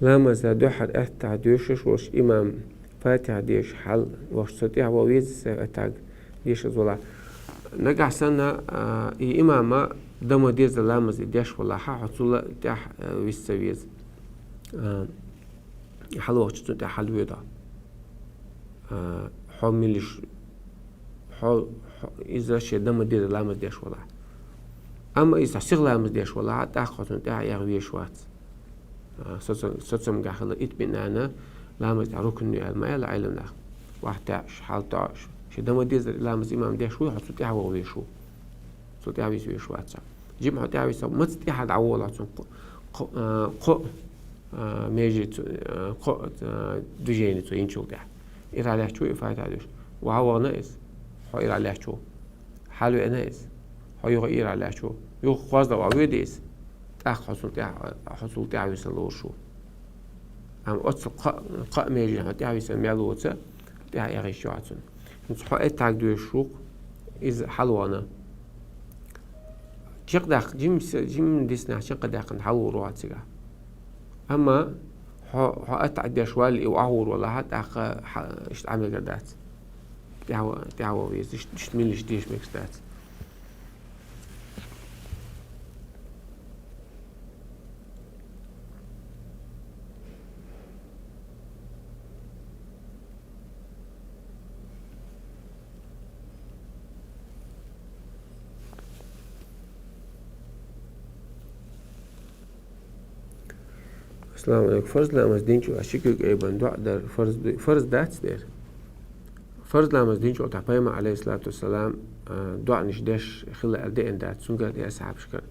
Ламаза дуьххьара аттахьа доьшуш волуш имам Фатихьа дешаш хьал вахча, цо тӀехь ван веза сан аттахьа дешаза валахь. Нагахь санна, а, и имама дан ма деза ламаз и деш валахь, хьо цул тӀехь, а, виса ца веза. А, хьал вахча цунна тӀехь хьал воьду. А, хьо милиш, хьо, хьо, иза шен дан ма деза ламаз деш валахь. Амма иза сиха ламаз деш валахь, тӀаккха хьо цунна тӀаьхьа эгӀа везаш вац. А, соцам-, соцамгахь хила итминана, ламаз тӀехь рукн ю аьлла ма аьлла Ӏеламнаха. Вахь таьӀаш, хьал тоьӀаш. Шен дан ма дезара ламаз имам деш вуй, хьо цу тӀаьхьа вогӀа везаш ву. Цу тӀаьхьа веза везаш вац. Жима хьо тӀаьхьа веза, маца тӀаьхьа дӀаволахь цунна кхо, кхо, а, кхо, а, межи цу, а, кхо, а, движени цо йинчул тӀаьхьа. Ирахь лаьтташ ву и фатихьа деш. Вахь вогӀана иза. Хьо ирахь лаьтташ ву. Хьал веана иза. Хьо юха ирахь лаьтташ ву. Юха хозда вахь веза иза. ТӀаккха хьо цул тӀаьхьа, хьо цул тӀаьхьа виса лоруш ву. Амма оццул кхо, кхо межи хьо тӀаьхьа виса мел воца, тӀаьхьа эгӀа йиш йоацун. ХӀинца хьо эттаг доьшуш ву-кх, иза хьал веана. Чакхдаьккха, жим-, жимма диснехь чакхдаьккхина хьал вур вац цигахь. Амма хьо, хьо атта деш валли, и вахь вур валахь, тӀаккха хьа-, иштта Ӏамегар дац. ТӀаьхьа, тӀаьхьа веза, иштта, иштта меллиша деша мегаш дац. Ассаламу Ӏалайкум. Фарз ламаз динчул а ши куьг айбан доӀа дар фарз ду-, фарз дац дера? Фарз ламаз динчул тӀехь пайхамар, Ӏалайхиссалату вассалам, а, доӀанаш деш хилла аьлла деана дац, цунгара и асхьабашкара.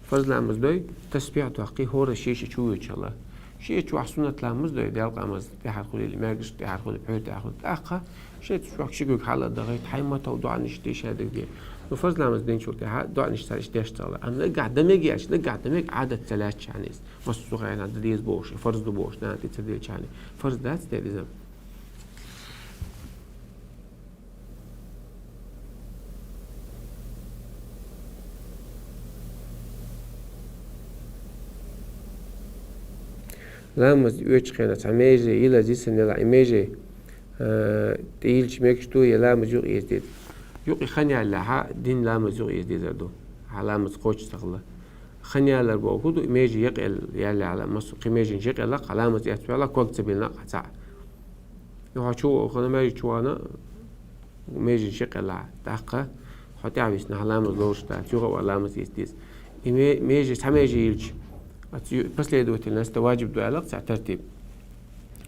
Фарз ламаз дой, тасбихь дохкий, хӀора шеша чу воьдуш хила. Шеша чу вахь суннат ламаз дой, делкъа ламаз тӀехьара хулийла, маьркӀаж тӀехьара хулийла, пхьуьйра тӀехьара хулийла. ТӀаккха шеца чохь ши куьг хьала а дахийта, хьайн ма-тов доӀанаш деш хьаьддиг де. Ну, фарз ламаз динчул тӀехьа доӀанаш цхьа иштта деш ца хила. Амма наггахь дан мега аьлча, наггахь дан мега Ӏадат ца лаьцча хьан иза. Массо а хенахь дан деза бохуш, фарз ду бохуш, нана тӀе ца делча хьан. Фарз дац дера иза. Ламаз оьцучу хенахь цхьа меже йилаза йисина елахь, и меже, а, тӀе йилча мегаш ду, я ламаз юкъа еза деза? Юкъе хан яллехь, дин ламаз юкъа еза дезар ду. Хьан ламаз кхочуш ца хилла. Хан ялар боху хӀун ду, и меже якъаелла яллехь, масса кхин меженаш якъаелла, хьан ламаз эцна ваьлла, ког ца биллина, хьан цхьаъ. И хьо чу вахана, меже чу вахана, меженаш якъаелла, тӀаккха хьо тӀаьхьа висна, хьан ламаз лоруш дац, юха а ваха ламаз эца деза. И ме-, меже, цхьа меже йилча, оцу ю-, последовательность важиб ду аьлла, цхьа тартиб.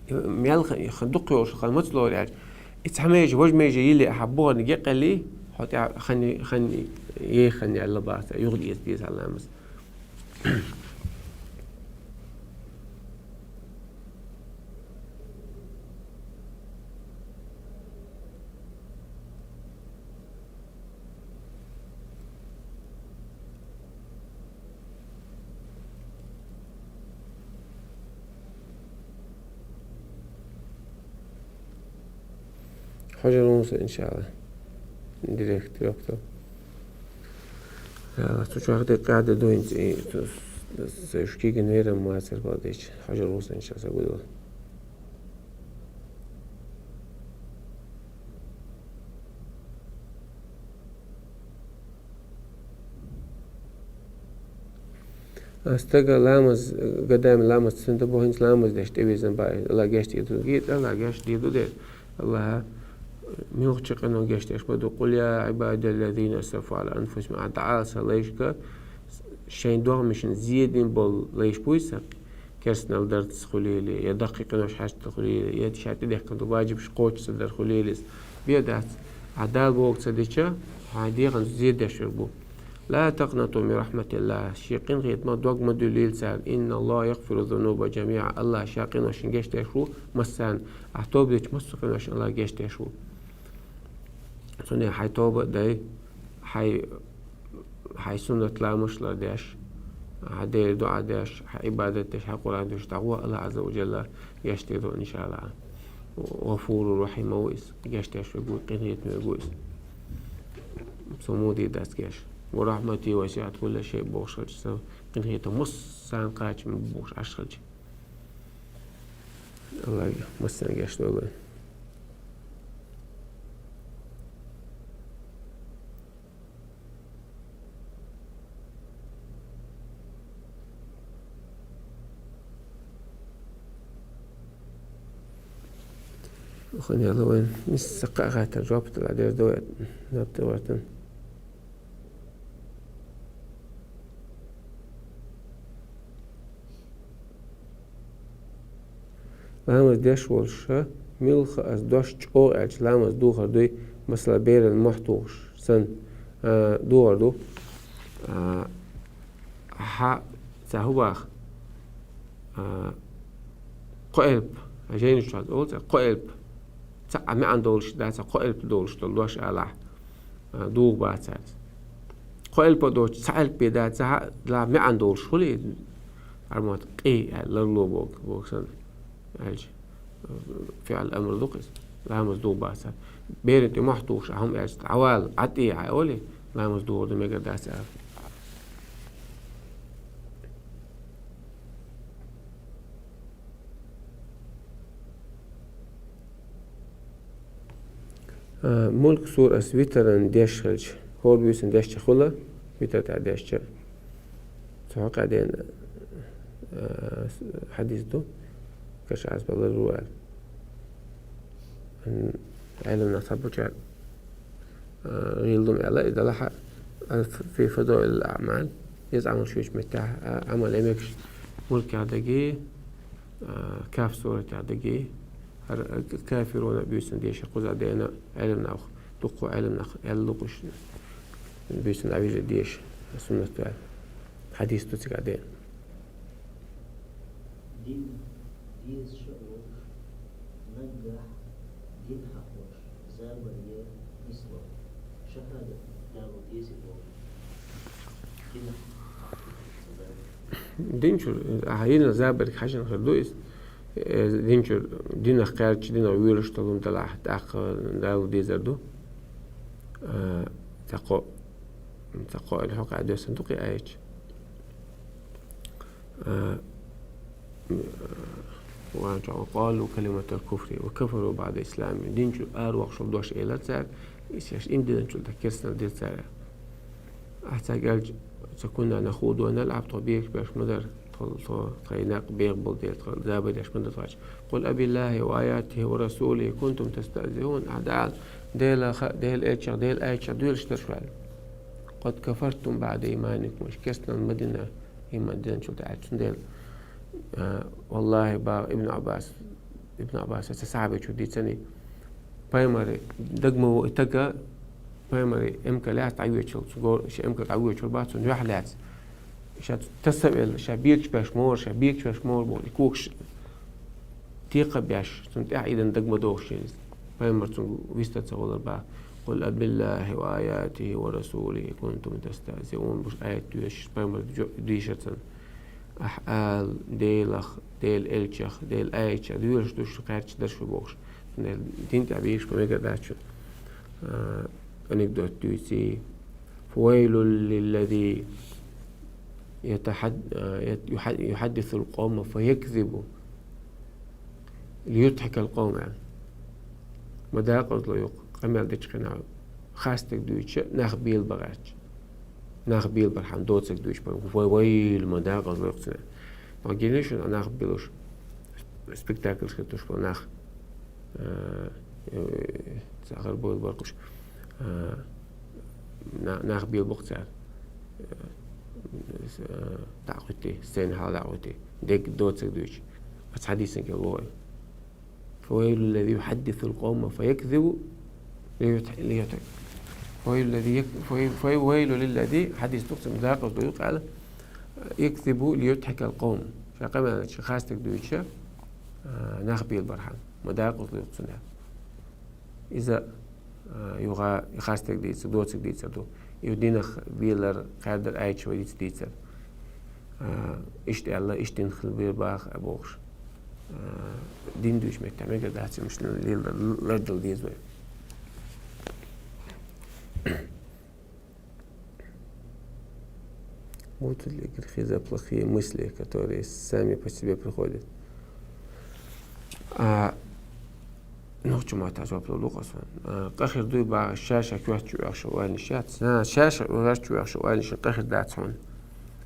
И мел хан, хан дукха йолуш хан маца лору аьлча, и цхьа меже, важа меже йилли, хьан бухарниг якъаеллий, хьо тӀаьхьа хан, хан, е хан яьлла бац, юха а эца деза хьан ламаз. Хьожур ву со, иншалла. Директ, доктор. Э, цу чохь де къаьда дуйнца, и цу, цу, цу шкига нерам мацар бал дечу. Хьожур ву со, иншалла, ца гудо. А стага ламаз, гадами ламаз ца дан боху, хӀинца ламаз деш тӀевирзина бац, Алла гечдийр ду, гий, Алла гечдийр ду дера. Аллаха муьлххачу къино гечдеш ма ду. «Къул я Ӏибадаллазина асрафу Ӏала анфусихим», а дӀаала сан лайшка, шайн догӀмашна зен дина болу лайш буй сан, керстанал дарца хуьлийла, я даккхий къинош хьаьжцӀа хуьлийла, я ша тӀедехкина долу ваджибаш кхочуш ца дар хуьлийла иза. Бен дац, ахь Дала бохург ца дича, хьайн дегӀан зен деш верг ву. «Ла такънату мин рахматиллах», шен къинхетамах дог ма дуьллийла цара. «Инналлаха ягъфиру зунуба жамиӀа», Аллах ша къиношна гечдеш ву массарна, ахь тоба дича массо а къиношна Аллах гечдеш ву. Цундела хьайн тоба а дай, хьайн, хьайн суннат ламаш а лардеш, хьан Деле доӀа деш, хьан Ӏибадат деш, хьан Къуръан деш, дӀагӀо Аллах Ӏазза ва Джалла гечдийр ду, иншалла. ГӀафуру рахьим ву иза, гечдеш верг ву, къинхетаме верг ву иза. Со муха дийр дац геш. «Ва рахьмати васиӀат кулла шай» бохуш хилча, сан къинхетам массарна кхачам бу бохуш Ӏаш хилча. Аллах массарна гечдойла. Охуна яла вайн, мисса кхаа хаттар жоп дала дер ду, наб тӀе вартан. Ламаз деш волуш ша, милха аса дош чӀогӀа аьлча, ламаз духар дуй, масала, беран мохь тухуш санна, а, духар ду. А, хьа, ца хӀу баха? А, кхо элп, а, жайнаш чохь олу цӀе, кхо элп. Цхьа а маьӀна долуш дац, кхо элп долуш долу дош алахь, а, дугӀу бац цаьрца. Кхо элпа доцу, цхьа элп бен дац, цхьа а ла маьӀна долуш хуьлий, армат къий аьлла, ларло боху, боху санна. Аьлча, фиӀл амр ду-кх иза, ламаз дугӀу бац цаьрца. Беран тӀе мохь тухуш, а хӀума аьлча, дӀавала, Ӏа тӀе, Ӏа олий, ламаз дугӀур ду мегар дац аьлла. А, Мулк сура аса витаран деш хилча, хӀора буьйсан дешча хуьла, витар тӀехь дешча. Цу хьокъехь дена, а, хьадис ду, каш аз балар ву аьлла. М, Ӏелам нах цхьаболчара, а, гӀийла ду ма аьлла, и далахь а, а, фи фадоил аъмал, иза Ӏамал шуьйчу меттехь, а, Ӏамал мегаш Мулкехь дагий, а, Каф суратехь дагий, хӀара, а, Кафируна буьйсан дешар кхуза дена, Ӏелам нах, дуккха Ӏелам нах аьлла лукъуш, буьйсан дӀавижа деша, суннат ваьлла. Хьадис ду цига дена. Дин, деза ша а волуш, наггахь дин хьакхош, забар яр нисло, шахадат дало деза боху. Динах хьакхош ца забар. Дин чуьра, ахьа йина забарг хьаьжна хир ду иза. Э, дин чуьра, динах кхаьрдаш, динах воьлуш долу хӀума далахь, тӀаккха дало дезар ду. Э, цхьа кхо, цхьа кхо или хьо кхаьдоьссан ду кхин аьлча. А, ва чӀогӀа, «Къалу калиматал куфри ва кафару баъда исламихим». Дин чу аравоккхуш дош элира цара, и шаьш иман динчул тӀе керстанал дира цара. Ахьа цаьрга аьлча, ца кунна нахуду ва налӀаб, тхо бегаш беш ма дара, тхо, тхо, тхайн некъ бегӀ болу дела, тхо забар деш ма дара тхаьш. «Къул абиллахи ва аятихи ва расулихи кунтум тастахзиун». Ахьа дӀаала, Дела ха-, Дела элчах, Дела аятах доьлуш дара шу аьлла. «Къад кафартум баъда иманикум», аша керстанал ма дина, иман динчул тӀаьхьа. Цундела, а, валлахи, бах Ибн Ӏаббас, Ибн Ӏаббас, аса сахьабечо дийцина, пайхамаре дагма ву и тага, пайхамаре эмкал яц дӀавечал, цу гор-, ши эмкал дӀавечал бац, цунна юьхь лаьцна. Ша таса а велла, ша бегаш беш ма вара, ша бегаш беш ма вара боху, и когаш текха а беш, цунна тӀаьхьа идана дагма дохуш иза. Пайхамар цунга виста ца волар бах. «Къул абиллахи ва аятихи ва расулихи кунтум тастахзиун», буш аят доьшуш, пайхамар жо-, дийшар цунна. Ахьа ала, Делах, Дела элчах, Дела аятах доьлуш ду шу, кхаьрдаш дара шу бохуш. Цундела дин тӀехь бегаш бан мегар дац шу. А, анекдот дуьйций. «Фавайлул лиллази ятахад-, а, ят-, юха-, юхаддисул къавма фаякзибу». «Лиюдхьикал къавм», аьлла. Ма дакъазло ю-кх, къамел дечу хенахь хастаг дуьйцуш, нах белабан гӀерташ. Нах белабархьама доцург дуьйцуш, вай, вай, ма дакъазло ю-кх цунах. Ма гина шуна нах белуш, спектакльш хир долуш болу нах. Э, э, цхьа хӀара бойла баркъуш. Э, на-, нах белабо-кх цара. Э, дӀакъуьйтий, сцена хьала дӀакъуьйтий. Дерг доцург дуьйцуш. Аса хьадисанга лой. «Фавайлул лиллази юхаддисул къавма фаякзибу лиюдхьи-, лиюдхьи-, фавайлул лиллази як-, фавай-, фавай-, вайлу лиллази», хьадис дукха ца дакъазло ю-кх аьлла, «якзибу лиюдхьикал къавм». Ша къамел дечу хенахь хастаг дуьйцуш, а, нах белабархьама. Ма дакъазло ю-кх цунах. Иза, а, юха и хастаг дийцар, доцург дийцар ду. И динах белар, кхаьрдар аяташ вай дийца дийцар. А, иштта аьлла, иштта дин хила бер баха а бохуш. А, дин дуьйцу меттехь мегар дац, муьлш лела лардала деза вай. Будут ли грехи за плохие мысли, которые сами по себе приходят? А, нохчийн маттахь жоп лур ду-кх аса. А, къа хир дуй бах, ша-ша коьрта чу оьхуш ойланаш яц? А, ша-ша коьрта чу оьхуш ойланаш къа хир дац хьуна.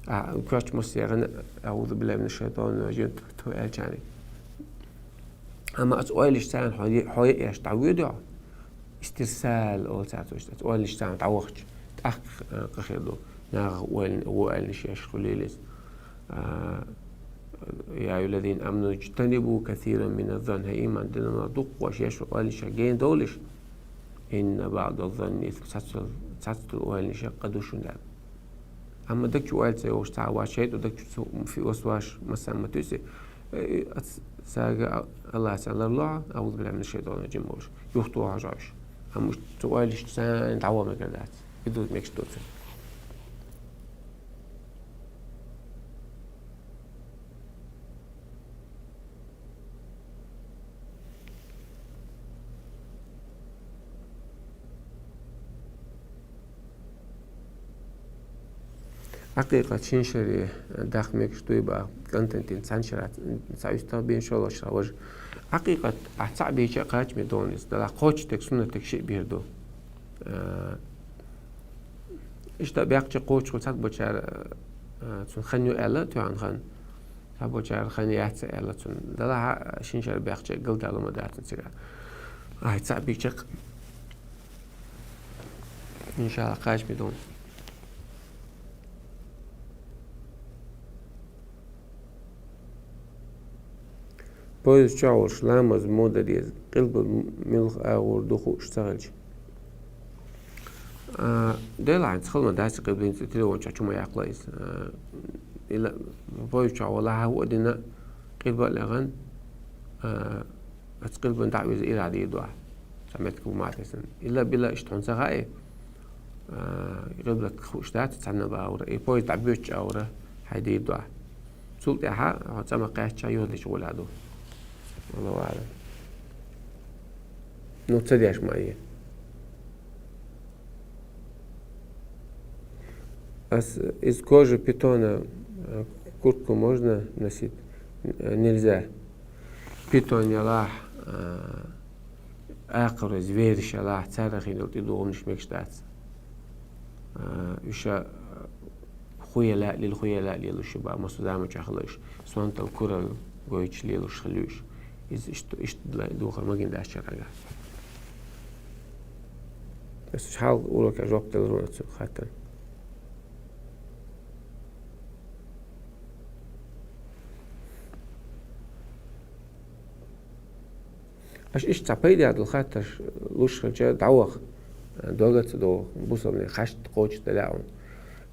А, коьрта массеран, аъузу биллахи минаш шайтанир ражим, тьфу, тьфу аьлча. Амма аса ойланаш царна хьо е-, хьо еъеш дӀавоьду хьо? Истирсал олу цара цуьнан, аса ойланаш царна дӀавахча, тӀаккха, а, къа хир ду. Нахах ойла-, вон ойланаш еш хуьлийла иза. А, يا أيها الذين آمنوا اجتنبوا كثيرا من الظن, хӀай иман диллинарг, дукха шоаш оаланех гена довлалаш, إن بعض الظن إثم, цхьацца, цхьацца дола оаланех къа да шоана, аьнна. Амма даг чу оалаш ца йоагӀаш цхьа вац, шайтӀо даг чу цу фи васвас масса ма туьйсу. Э, ац-, сага АллахӀа цхьана ларло, أعوذ بالله من الشيطان الرجيم олаш, юхатохаш оалаш. Амма уж цу оаланех цхьана дӀаваха мегаш дац. И ду мегаш доацар. Ӏакъикъат шин шера даккха мегаш дуй ба, кӀантана тӀа цхьан шера цхьа уьстагӀ бен, шоллагӀча шера важа. Ӏакъикъат ахь цхьаъ беча а кхачаме довнис, Далла кхоачаш дег, суннат дег шиъ бер ду. Э, иштта баьккхача кхоачаш хул, цхьаболчар, э, цун хан ю аьнна, тоьхна хан. Цхьаболчар хан яц аьнна цун. Далла хьа шин шера баьккхача галдала ма дац цигахь. Ахь цхьаъ беча а, иншаллахӀ, кхачаме довнис. Поезд чу волаш ламаз мо дан деза, къилба муьлха агӀор да хууш ца хилча. А, делахь хӀанз хала ма дац къилба, хӀинца телефон чу ма яккхалахь иза. А, ила поезд чу валахь а, хӀу а дина, къилба а лехна, а, Ас къилбан дӀа а вийрза ирада йийр ду ахь. Цхьа меттиг хӀума а тесна. Илла-билла иштта хьуна ца хаьий, а, къилбат хууш дац, цхьанна бахьара. И поезд дӀабоьдча а вара, хьай дийр ду ахь. Цул тӀехьа, хьо цӀа ма кхаьчча, йодача гӀолехь ду. Аллаху аӀлам. Ну, ца деш ма е. Ас из кожи питона, э, куртку можно носить? Э, нельзя. Питон ялахь, э, акхарой звераш ялахь, царах хинал тӀедугӀунаш мегаш дац. Э, уьш, э, хуя лаьа лела, хуя лаьа лелаш ба, массо заман чохь хилла уьш. Сонтал курал гойташ лелаш хилла уьш. Иза иштта, иштта духар магин дац чарага. Ас хьал урока жоп делла вон цу хаттар. Аш иштта цхьа пайда дола хаттарш луш хилча, дӀаваха, дог ца догӀа, бусалба хьашт кхочуш дале а вон.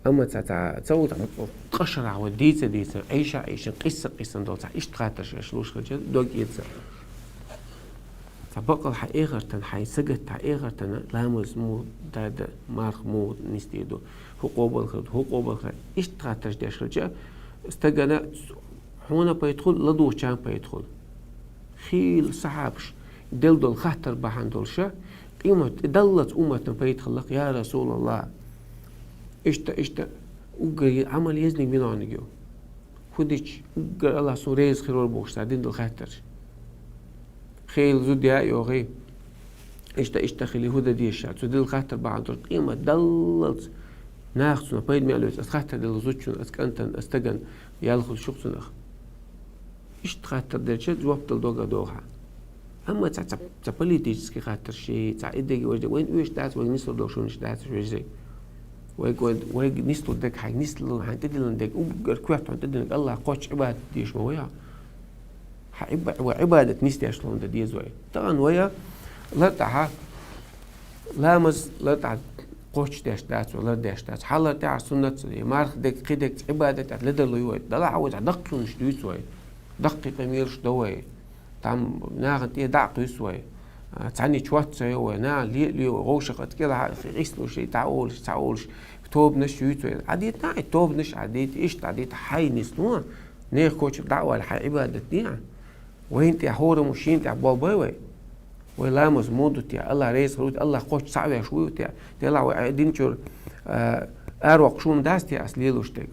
Амма цхьа, цхьа, цхьа ву цхьа къа шарахь вай дийца, дийца, Ӏийша, Ӏийша, къийса, къийса дола цхьа иштта хаттарш аш луш хилча, дог эца. Цхьа бакъал хьан эхартан, хьай сагатта хьан эхартан, ламаз муха дар да, марха муха нисдийр ду, хӀу къобал хир ду, хӀу къобал хир. Иштта хаттарш деш хилча, стагана хьуна пайда хул, ладугӀучарна пайда хул. Хийла сахьабаш делла дола хаттар бахьана долуша, къемат тӀе даллалц умматна пайда хилла-кх, я РасулаллахӀ. Иштта, иштта, уггаре Ӏамал езниг виновник ю. ХӀу дича, уггар АллахӀ суна реза хир вара бохуш, цара дина дола хаттарш. Хийла зуда яа а йогӀий, иштта, иштта хилий, хӀу дан деза ша. Цо делла хаттар бахьана долуш, къемат даллалц наха цунах пайда мел оьцу, ас хаттар делла зудчунна, ас кӀантана, ас стагана, ял хуьлу шух цунах. Иштта хаттар делча, жоп дала догга догӀу хьан. Амма цхьа, цхьа, цхьа политический хаттарш, цхьа и дега, важа дега, вайна оьшуш дац, вайга нислур долуш хӀуманаш дац, вежарий. Вайга, вайга, вайга нислур дега, хьайга нислур, хьайна тӀедиллина дега, уггар коьрта хьуна тӀедиллина, АллахӀ кхоччуш Ӏибадат деш ма вай хьо. Хьан Ӏиба-, вай Ӏибадат нисдеш лун дан деза вай. Тахана вай лар тӀехьа ламаз лар тӀехьа кхоччуш деш дац вай, лар деш дац. Хьан лар тӀехьа суннат, марха дег, кхин дег, Ӏибадат тӀехьа ледарло ю вай. Далахь вай цхьа даккхий хӀуманаш дуьйцу вай. Даккхий къамелаш до вай. Там нахана тӀе дӀа а кхуьссу вай. А, цхьаьннича хӀотта ца йо вай. Нахана ле а ле вай. Вовшах а кӀелахьа а, къийсалуш, и тӀаолуш, цхьаолуш. Тобанаш юьйцу вай. Ӏадийта нахьи тобанаш, Ӏадийта иштта, Ӏадийта хьай нисло. Нехан коча дӀа а ваьлла, хьайн Ӏибадат де. Вайна тӀехь хӀораммо шена тӀехь болх бой вай. Вай ламаз муха ду те, АллахӀ реза хир ву те, АллахӀ кхоччуш цхьаъ веш вуй те, делахь вай, э, дин чуьра, э, аравоккхуш хӀума дац те ас лелош дерг.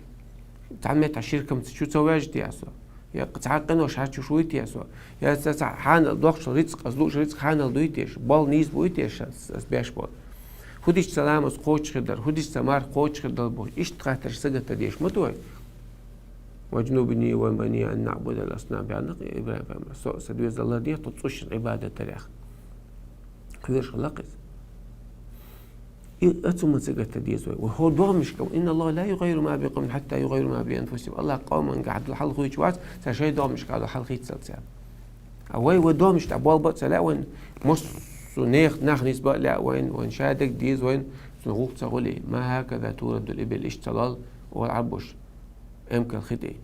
Цхьана меттехь ширкамца чу ца ваьжа те ас со? Я цхьа къинош хьарчуш вуй те ас со? Я ца, ца хьанал доккхуш рицкъ, ас лууш рицкъ хьанал дуй те аш? Болх нийса буй те аш ас, ас беш болу? ХӀу дича сан ламаз кхочуш хир дара, хӀу дича сан марха кхочуш хир дара бохуш, иштта хаттарш сагатта деш ма ду вай. «واجنبني وبني أن نعبد الأصنام», баьнна ИбрахӀим пайхамар. Со, сан доьзал лардехьа тхо цӀушна Ӏибадат дарех. Кхоьруш хилла-кх иза. И оцу ма ца гатта деза вай. Вай хӀора догӀмашка, «إن الله لا يغير ما بقوم حتى يغيروا ما بأنفسهم». АллахӀа къоманга хьадола хьал ховча вац, цар шоай догӀмашка хьадола хьал хийцалца. А вай, вай догӀмашта болх бе а ца лаьа вайна, массо а нехан нах нисбе а лаьа вайна, вайна шадерг деза вайна, цун гӀулакх ца хуле. «ما هكذا تورد الإبل», иштта ца лол, оал Ӏарбоша, эмкал хи тӀа.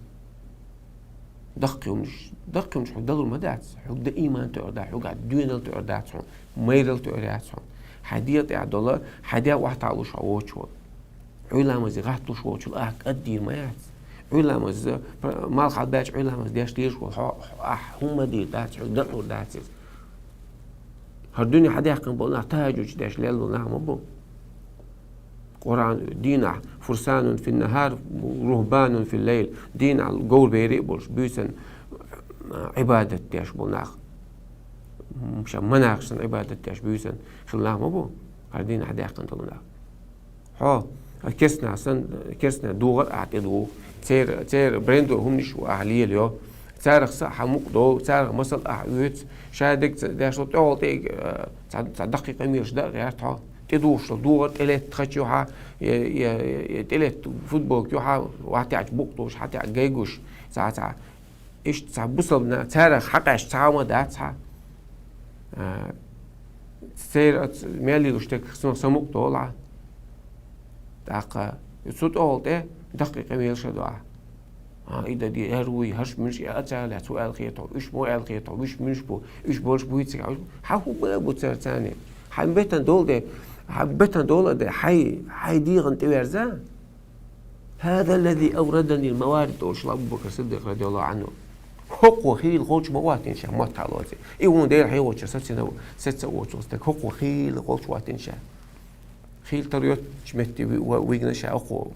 Даккхий хӀуманаш, даккхий хӀуманаш хьога далур ма дац, хьога дан иман тоъар дац, хьога доьналла тоъар дац хьона, майралла тоъар яц хьона. Хьай дегӀа тӀехь дола, хьай дегӀ охьатаӀалуш хьо воцуш вола. Ӏуйра ламазе гӀатталуш волчул ахь кӀад дийр ма яц. Ӏуйра ламаз, пр-, малх хьалбаьлча Ӏуйра ламаз деш лелаш вола хьо, хьо, ахь хӀума дийр дац, хьога дан лур дац иза. ХӀара дуьне хьадаьккхина бола нах тахӀажжуд деш лелла нах ма бу. Къуръан дийнахь: «فرسان في النهار، رهبان في الليل». Дийнахь говр бер а болуш, буьйсанна, а, Ӏибадат деш бола нах. М, ша манахашна Ӏибадат деш буьйсанна хилла нах ма бу, хӀара дийнахь хьадаьккхина долу нах. Хьо, керстанаш санна, керстанаш догӀар ахь тӀедугӀу. Церан, церан брендо хӀуманаш а ахь лелайо. Царах са а хьан мукъа до, царах масал ахь оьцу. Шадерг ца деш ло тӀехула тӀе, а, цхьа, цхьа даккхий къамелаш дан а гӀерта хьо. ТӀедугӀуш долу догӀар тӀелетта хача юхьа, е, е, е, тӀелетта футболка юхьа, ватеача букъ долуш, хьатеа гайгуш, цхьа, цхьа. Иштта цхьа бусалба нах, царах хьакъаьсташ цхьа а ма дац хьа. А, церан оцу мел йолуш дерг сан, сан мукъа долу хьа. ТӀаккха цу тӀехула тӀе даккхий къамелаш а до ахь. А, и дан де, хӀара вуй, хӀарш муьлш, и а ца аьлла, цо аьлла хета хьо, уьш мо аьлла хета хьо, уьш муьлш бу, уьш болуш буй цига, хьан хӀун бан а бу цара царна? Хьан бетан дола де, хьан бетан дола а де, хьай, хьай дегӀан тӀеверза? «هذا الذي أوردني الموارد», олуш Абу Бакр Сиддикъ, радияллаху Ӏанху. ХӀокхо хийла холчу ма ваттийна ша мотт хьалоций. И вон Дела хьехочу саца а, саца а воцу стаг, хӀокхо хийла холчу ваттийна ша. Хийла тар йоцучу метте ви-, ва-, вигна ша хӀокхо.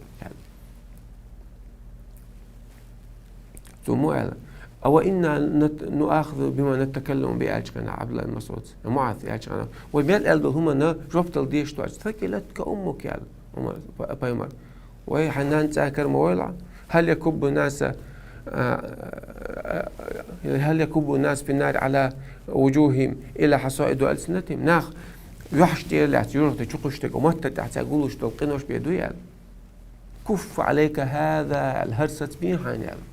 Цо мо аьлла: «أو إنا نت-، نؤاخذ بما نتكلم به», аьлча хьуна Ӏабдулла ибн МасӀуда, МуӀаз аьлча хьуна, вай мел аьлла долу хӀуманна жоп дала дезаш ду аьлча, «ثكلتك أمك», аьлла Ӏумар, па-, пайхамар. Вай, хьан нана цӀа кара ма войла? «هل يكب الناس، а, а, هل يكب الناس في النار على وجوههم إلا حصائد ألسنتهم». Нах юьхьаш тӀера лаьцна, юьртахь чу кхуьссуш дерг, маттара тӀехь цаьрга гуллуш долу къинош бен дуй аьлла. «كف عليك هذا», аьлла, хӀара саца бен хьайна аьлла.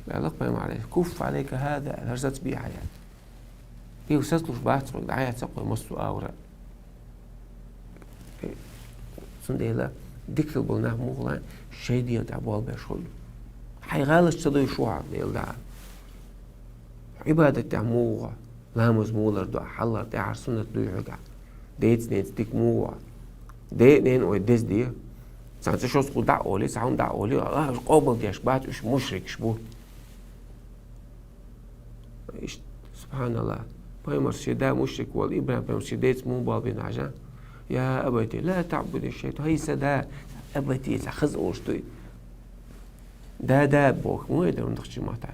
Аьлла пайхамар, «كف عليك هذا», аьлла, хӀара саца бен хьайна аьлла. И сацалуш бац хьоьга, дӀаяц хьо массо а агӀора. Цундела дика хила болу нах муха лан, шайн дегӀан тӀехь болх беш хуьлу. Хьайн гӀалаш ца дойуш ву хьо, Дела дӀа. Ӏибадат тӀехь муха ву хьо, ламаз муха лардо, хьалхара тӀаьхьара суннат дуй хьоьга. Деца-неца дика муха ву хьо. Де а, нена а вай деза де. Цхьана ца шозза кху дӀа а олий, цхьа хӀума дӀа а олий, а, уьш къобалдеш бац, уьш мушрикаш бу. Иштта, субханаллах. Пайхамар шен да мушрик волу, ИбрахӀим пайхамар шен деца муха болх бина хьажа: «يا أبت لا تعبد الشيطان». ХӀай сан да, абати, цхьа хаза олуш дуй. Да, да, боху, муха дар дахчи мата.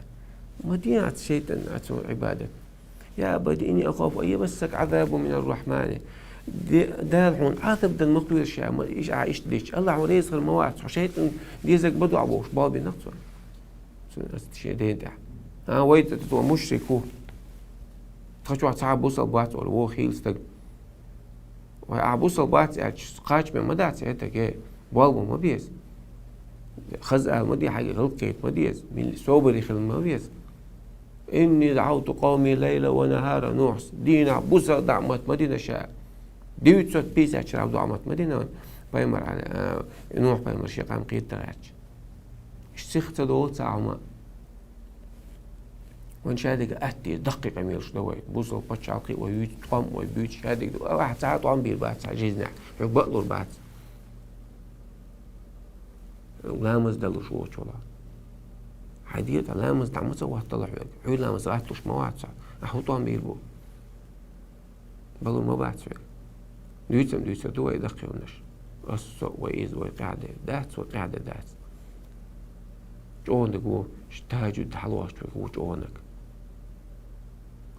Ма де аца шайтӀан, аца Ӏибадат. «يا أبت إني أخاف أن يمسك عذاب من الرحمن». Де-, Дала хьуна Ӏазап дан ма кхоьру ша, ма, иш-, а, иштта дича. АллахӀ хьуна реза хир ма вац, хьо шайтӀан дезарг ма ду ахь бохуш, болх бина цо. Цуьнан аса шен ден тӀехь. А, вай ца ту мушрик ву. Тхачохь цхьа а бусалба бац олу, вон хийла стаг. Вай, ахь бусалба бац аьлча, кхачаме ма дац, хӀетаге, болх бан ма беза. Хаза ала ма де, хьайга гӀалгӀа кхета ма деза, милли собаре хила ма веза. «إني دعوت قومي ليلا ونهارا», Нухьас, дийнахь, бусалба дӀа а матта ма дина ша. Девятьсот пятьдесят чарах дӀа а матта ма дина вайн пайхамар, а, Нухь пайхамар шен къам кхета гӀерташ. Иштта сиха ца долу цхьа хӀума. Вайн шадерг атта деза, даккхий къамелаш дан вай. Бусалба пачхьалкхе вай вуьйцу, тӀом вай буьйцу, шадерг ду. Ахь цхьа а тӀом бийр бац цхьа жизнехь. Хьоьга бакълур бац. Ламаз далуш воцу вала. Хьайн дегӀа тӀехь ламаз дӀа ма ца хӀоттала хьоьга. Хьуьйра ламаз гӀатталуш ма вац хьо. Ахь хӀун тӀом бийр бу? Балур ма бац вай. Дуьйцам дуьйцур ду вай даккхий хӀуманаш. Ас со а, вай иза, вай къаьхьа де. Дац вай къаьхьа де, дац. ЧӀогӀаниг ву, тахӀажжуд хьалавахча ву чӀогӀаниг.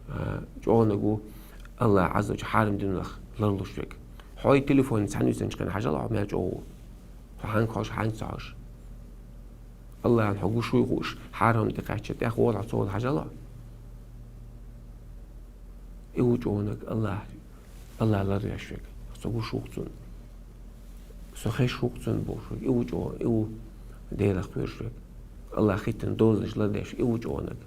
А, чӀогӀаниг ву, АллахӀа Ӏаззаваджалла хьарам динах ларлуш верг. Хьо и телефон цхьаьна висинчу хенахь хьажал хьо мел чӀогӀа ву. Хьо хьанга хьожуш, хьанга ца хьожуш. АллахӀна хьо гуш вуй хууш, хьарам тӀе кхаьчча тӀехволахь, цо вала хьажал хьо. И ву чӀогӀаниг АллахӀ, АллахӀ ларвеш верг. Со гуш ву-кх цунна. Со хезаш ва-кх цунна, бохуш верг, и ву чӀогӀа, и ву Делах кхоьруш верг. АллахӀа хӀиттина дозанаш лардеш, и ву чӀогӀа наг.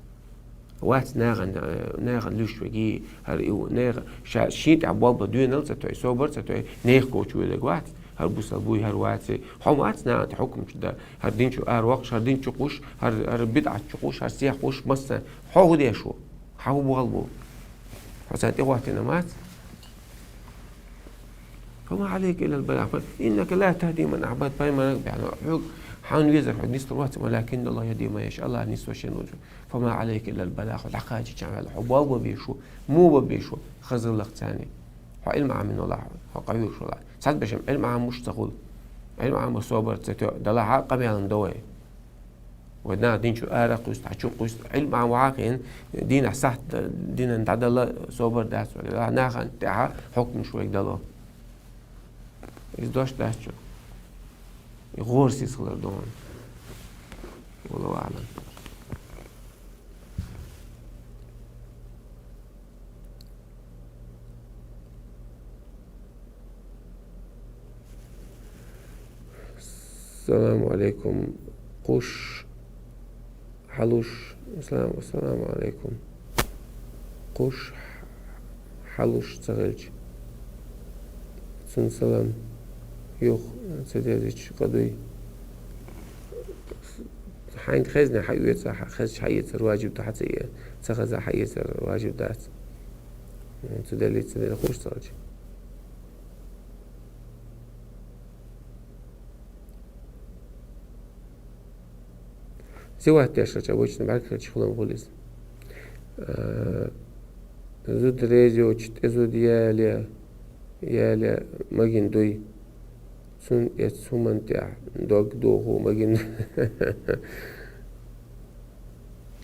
Вац нахана, э, нахана луьсташ верг, и хӀара и ву, нехан, ша-, шен тӀехь болх бан доьналла ца той, собар ца той, нехан коча воьдург вац, хӀара бусалба вуй, хӀара вац. Хьо вац нахана тӀа хьукмаш дан, хӀара дин чу аравоккхуш, хӀара дин чу кхуссуш, хӀара, хӀара бидӀат чу кхуссуш, хӀара сих кхуссуш, массанхьа. Хьо хӀун деш ву? Хьан хӀун болх бу? Хьо царна тӀехӀоттийна ма вац. فما عليك إلا البلاغ. إنك لا تهدي من أحببت. Пайхамар, бӀаьнна, хьоьга хьан везар хьоьга нислур вац, ولكن الله يهدي من يشاء. АллахӀа нисло шен волчу. فما عليك إلا البلاغ. Хьо дӀакхачийча ваьлла, хьо болх бан безаш ву, муха бан безаш ву, хаза хилалахь царна. Хьо Ӏилма Ӏамийна валахь, хьо къахьоьгуш валахь. Цхьаберш-м Ӏилма Ӏамош ца хуьлу. Ӏилма Ӏамор собар ца тоьу, далахь а къамелана до вай. Вай наха дин чу ара кхуьйсу, хьан чу кхуьйсу, Ӏилма Ӏамавахийна, дийнахь сахьт, динан дӀадала собар дац вай, нахана тӀехь хьукмаш вайга дало. Иза дош дац чу. И гӀорасиз хилар ду хьуна. والله أعلم. السلام عليكم. Кхуш хьалуш. Салам, ассаламу алейкум. Кхуш хьалуш ца хилча, цунна салам юха ца дезача къа дуй? Хьайна хезна хьаэца, хьа-, хезча хьаэцар важиб ду, хьа ца э-, ца хеза хьаэцар важиб дац. Цу делли ца деза кхуш ца хилча. Зеват деш хилча, обычно бӀаьрг хилча хилам хуьлу иза. А, зуда реза йоцуш тӀе зуда яле, яле магийна дуй. Цунна эцу хӀуманна тӀехь дог дохо магийна.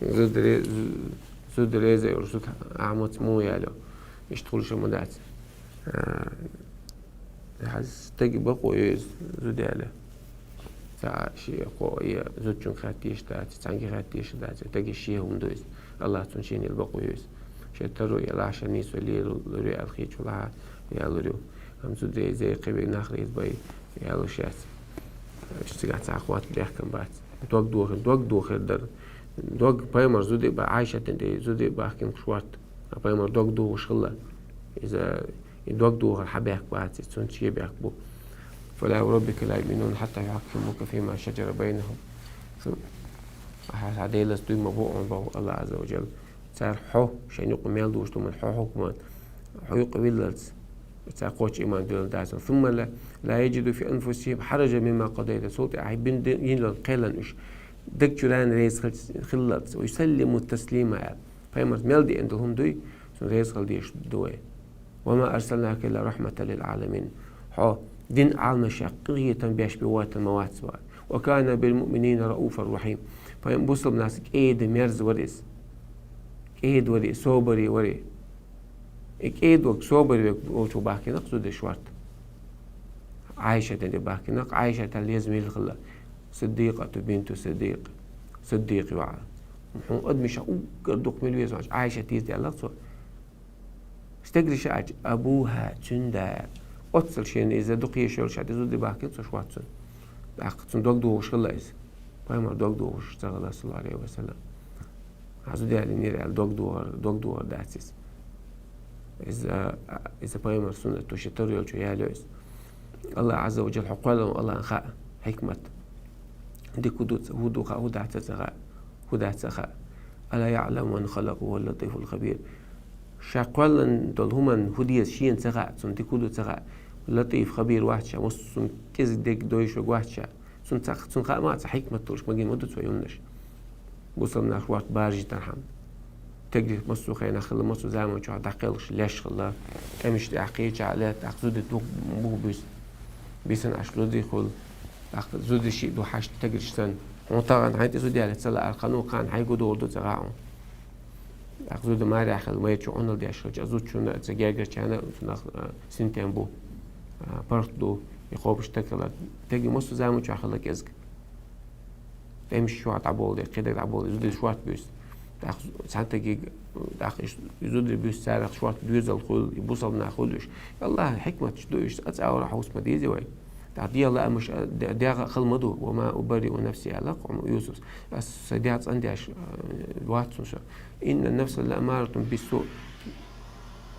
Зуда ре-, зу-, зуда реза йолуш зуда ахьа маца муха яло. Иштта хуьлуш ма дац. А, хьан стаге бакъо йо иза зуда яле. Ца шен кхо е зудчуьнга хаттийша дац, цхьаьнгге хаттийша дац, стаге шен хӀума ду иза. АллахӀа цунна шена елла бакъо йо иза. Шен таро елахь, шен нийсо лело лур ю аьлла хеташ валахь, ялур ю. Амма зуда реза, кхин верг нах реза бай, ялуш яц. Иштта цигахь цхьа хӀотта бехкам бац. Дог дохийна, дог дохийна дара. Дог пайхамар зуда а ба-, Ӏайшатан тӀе зуда а бахкина шортта. А пайхамар дог дохуш хилла. Иза И дог дохар хьан бехк бац, цунна шен бехк бу. فلا وربك لا يؤمنون حتى يحكموك فيما شجر بينهم. Ахьа хьан Делаца дуй ма бу хьуна, боху АллахӀа Ӏазза ва Джалла. Цара хьо, шайна юкъа мел дуьйцуш долу хӀуманна хьо хьукман, хьо юкъа виллалц, цара кхоччуш иман дуьллур дац. ثم لا، لا يجدوا في أنفسهم حرجا مما قضيت. Цул тӀаьхьа хьайн бина ди-, йина йолу кхел уьш даг чуьра реза хил-, хиллалц. ويسلموا تسليما аьлла. Пайхамарца мел деана долу хӀума дуй, цунна реза хила дезаш ду вай. وما أرسلناك إلا رحمة للعالمين. Хьо динан Ӏаламашна къинхетам беш бен ваийтина ма вац вай. وكان بالمؤمنين رءوفا رحيما. Пайхамар бусалба нахаца кӀеда, мерза вара иза. КӀеда вара иза, собаре вара иза. И кӀеда верг, собаре верг волчу бахкина-кх зуда шортта. Ӏайшатан тӀе бахкина-кх, Ӏайшата леза мила хилла. Сиддикъату бинту Сиддикъ. Сиддикъ йоӀ. Хьуна адамашна уггар дукха мила веза вац, Ӏайшат дийца аьлла-кх цо. Стегрий шаьш, абуха, цуьнан да. Оццул шена иза дукха езаш йолуш, тӀе зуда бахкина цо шортта цунна. ТӀаккха цунна дог дохуш хилла иза. Пайхамар дог дохуш ца хилла, саллаллаху Ӏалайхи ва саллам. Хьан зуда ялийнера аьлла дог дохар, дог дохар дац иза. Иза, иза пайхамар суннат ду, шен тар йолчо ялайо иза. АллахӀа Ӏазза ва Джалла хьо кхоьллина АллахӀана хаьа хьикмат. Дика хӀун ду, хӀун ду хаьа, хӀун дац ца хаьа, хӀун дац ца хаьа. ألا يعلم من خلق وهو اللطيف الخبير. Ша кхоьллина долу хӀуманна хӀун деза шена ца хаьа, цунна дика хӀун ду ца хаьа. Латиф, хабир вац ша, массо а кӀезиг дерг дойуш верг вац ша. Цунна ца, цунна хаьа ма ца хьикмат долуш магийна ма ду цо юмнаш. Бусалба нах шортта баржийтархьама. Тегрих массо а хенахь хилла, массо а заман чохь дӀакхелхаш леш хилла. ТӀемаш тӀехь кхечахь лаьтта, тӀаккха зуда дукха бух буьсу. Бисина Ӏаш зуда хуьлу. ТӀаккха зуда шиъ ду хьашт тегриш санна. Хьуна тахана хьайн тӀе зуда яле ца лаара, кхана кхана хьайн гу догӀур ду ца хаьа хьуна. ТӀаккха зуда марехь хилла, майра чу Ӏуналла деш хилча, зудчунна а, цу гергарчарна а, цунах, а, синтем бу, а, паргӀат ду, и кхобуш стаг хилар. Теги массо а заман чохь хилла кӀезиг. ТӀемаш чохь дӀаболу дерг, кхидерг дӀаболу, и зударий шортта буьсу. ТӀаккха цхьана стаге, тӀаккха и зударий буьсу, царах шортта доьзал хуьлу, и бусалба нах хуьлу уьш. АллахӀан хьикматаш ду уьш, цкъа цӀа уьйр хьовса ма деза вай. ТӀаккха Дала амаш, а, де-, дегӀ хала ма ду, «وما أبرئ نفسي», аьлла Ӏумар Юсуфа. Аз са дегӀ цӀендеш, а, вац со. «إن النفس لأمارة بالسوء».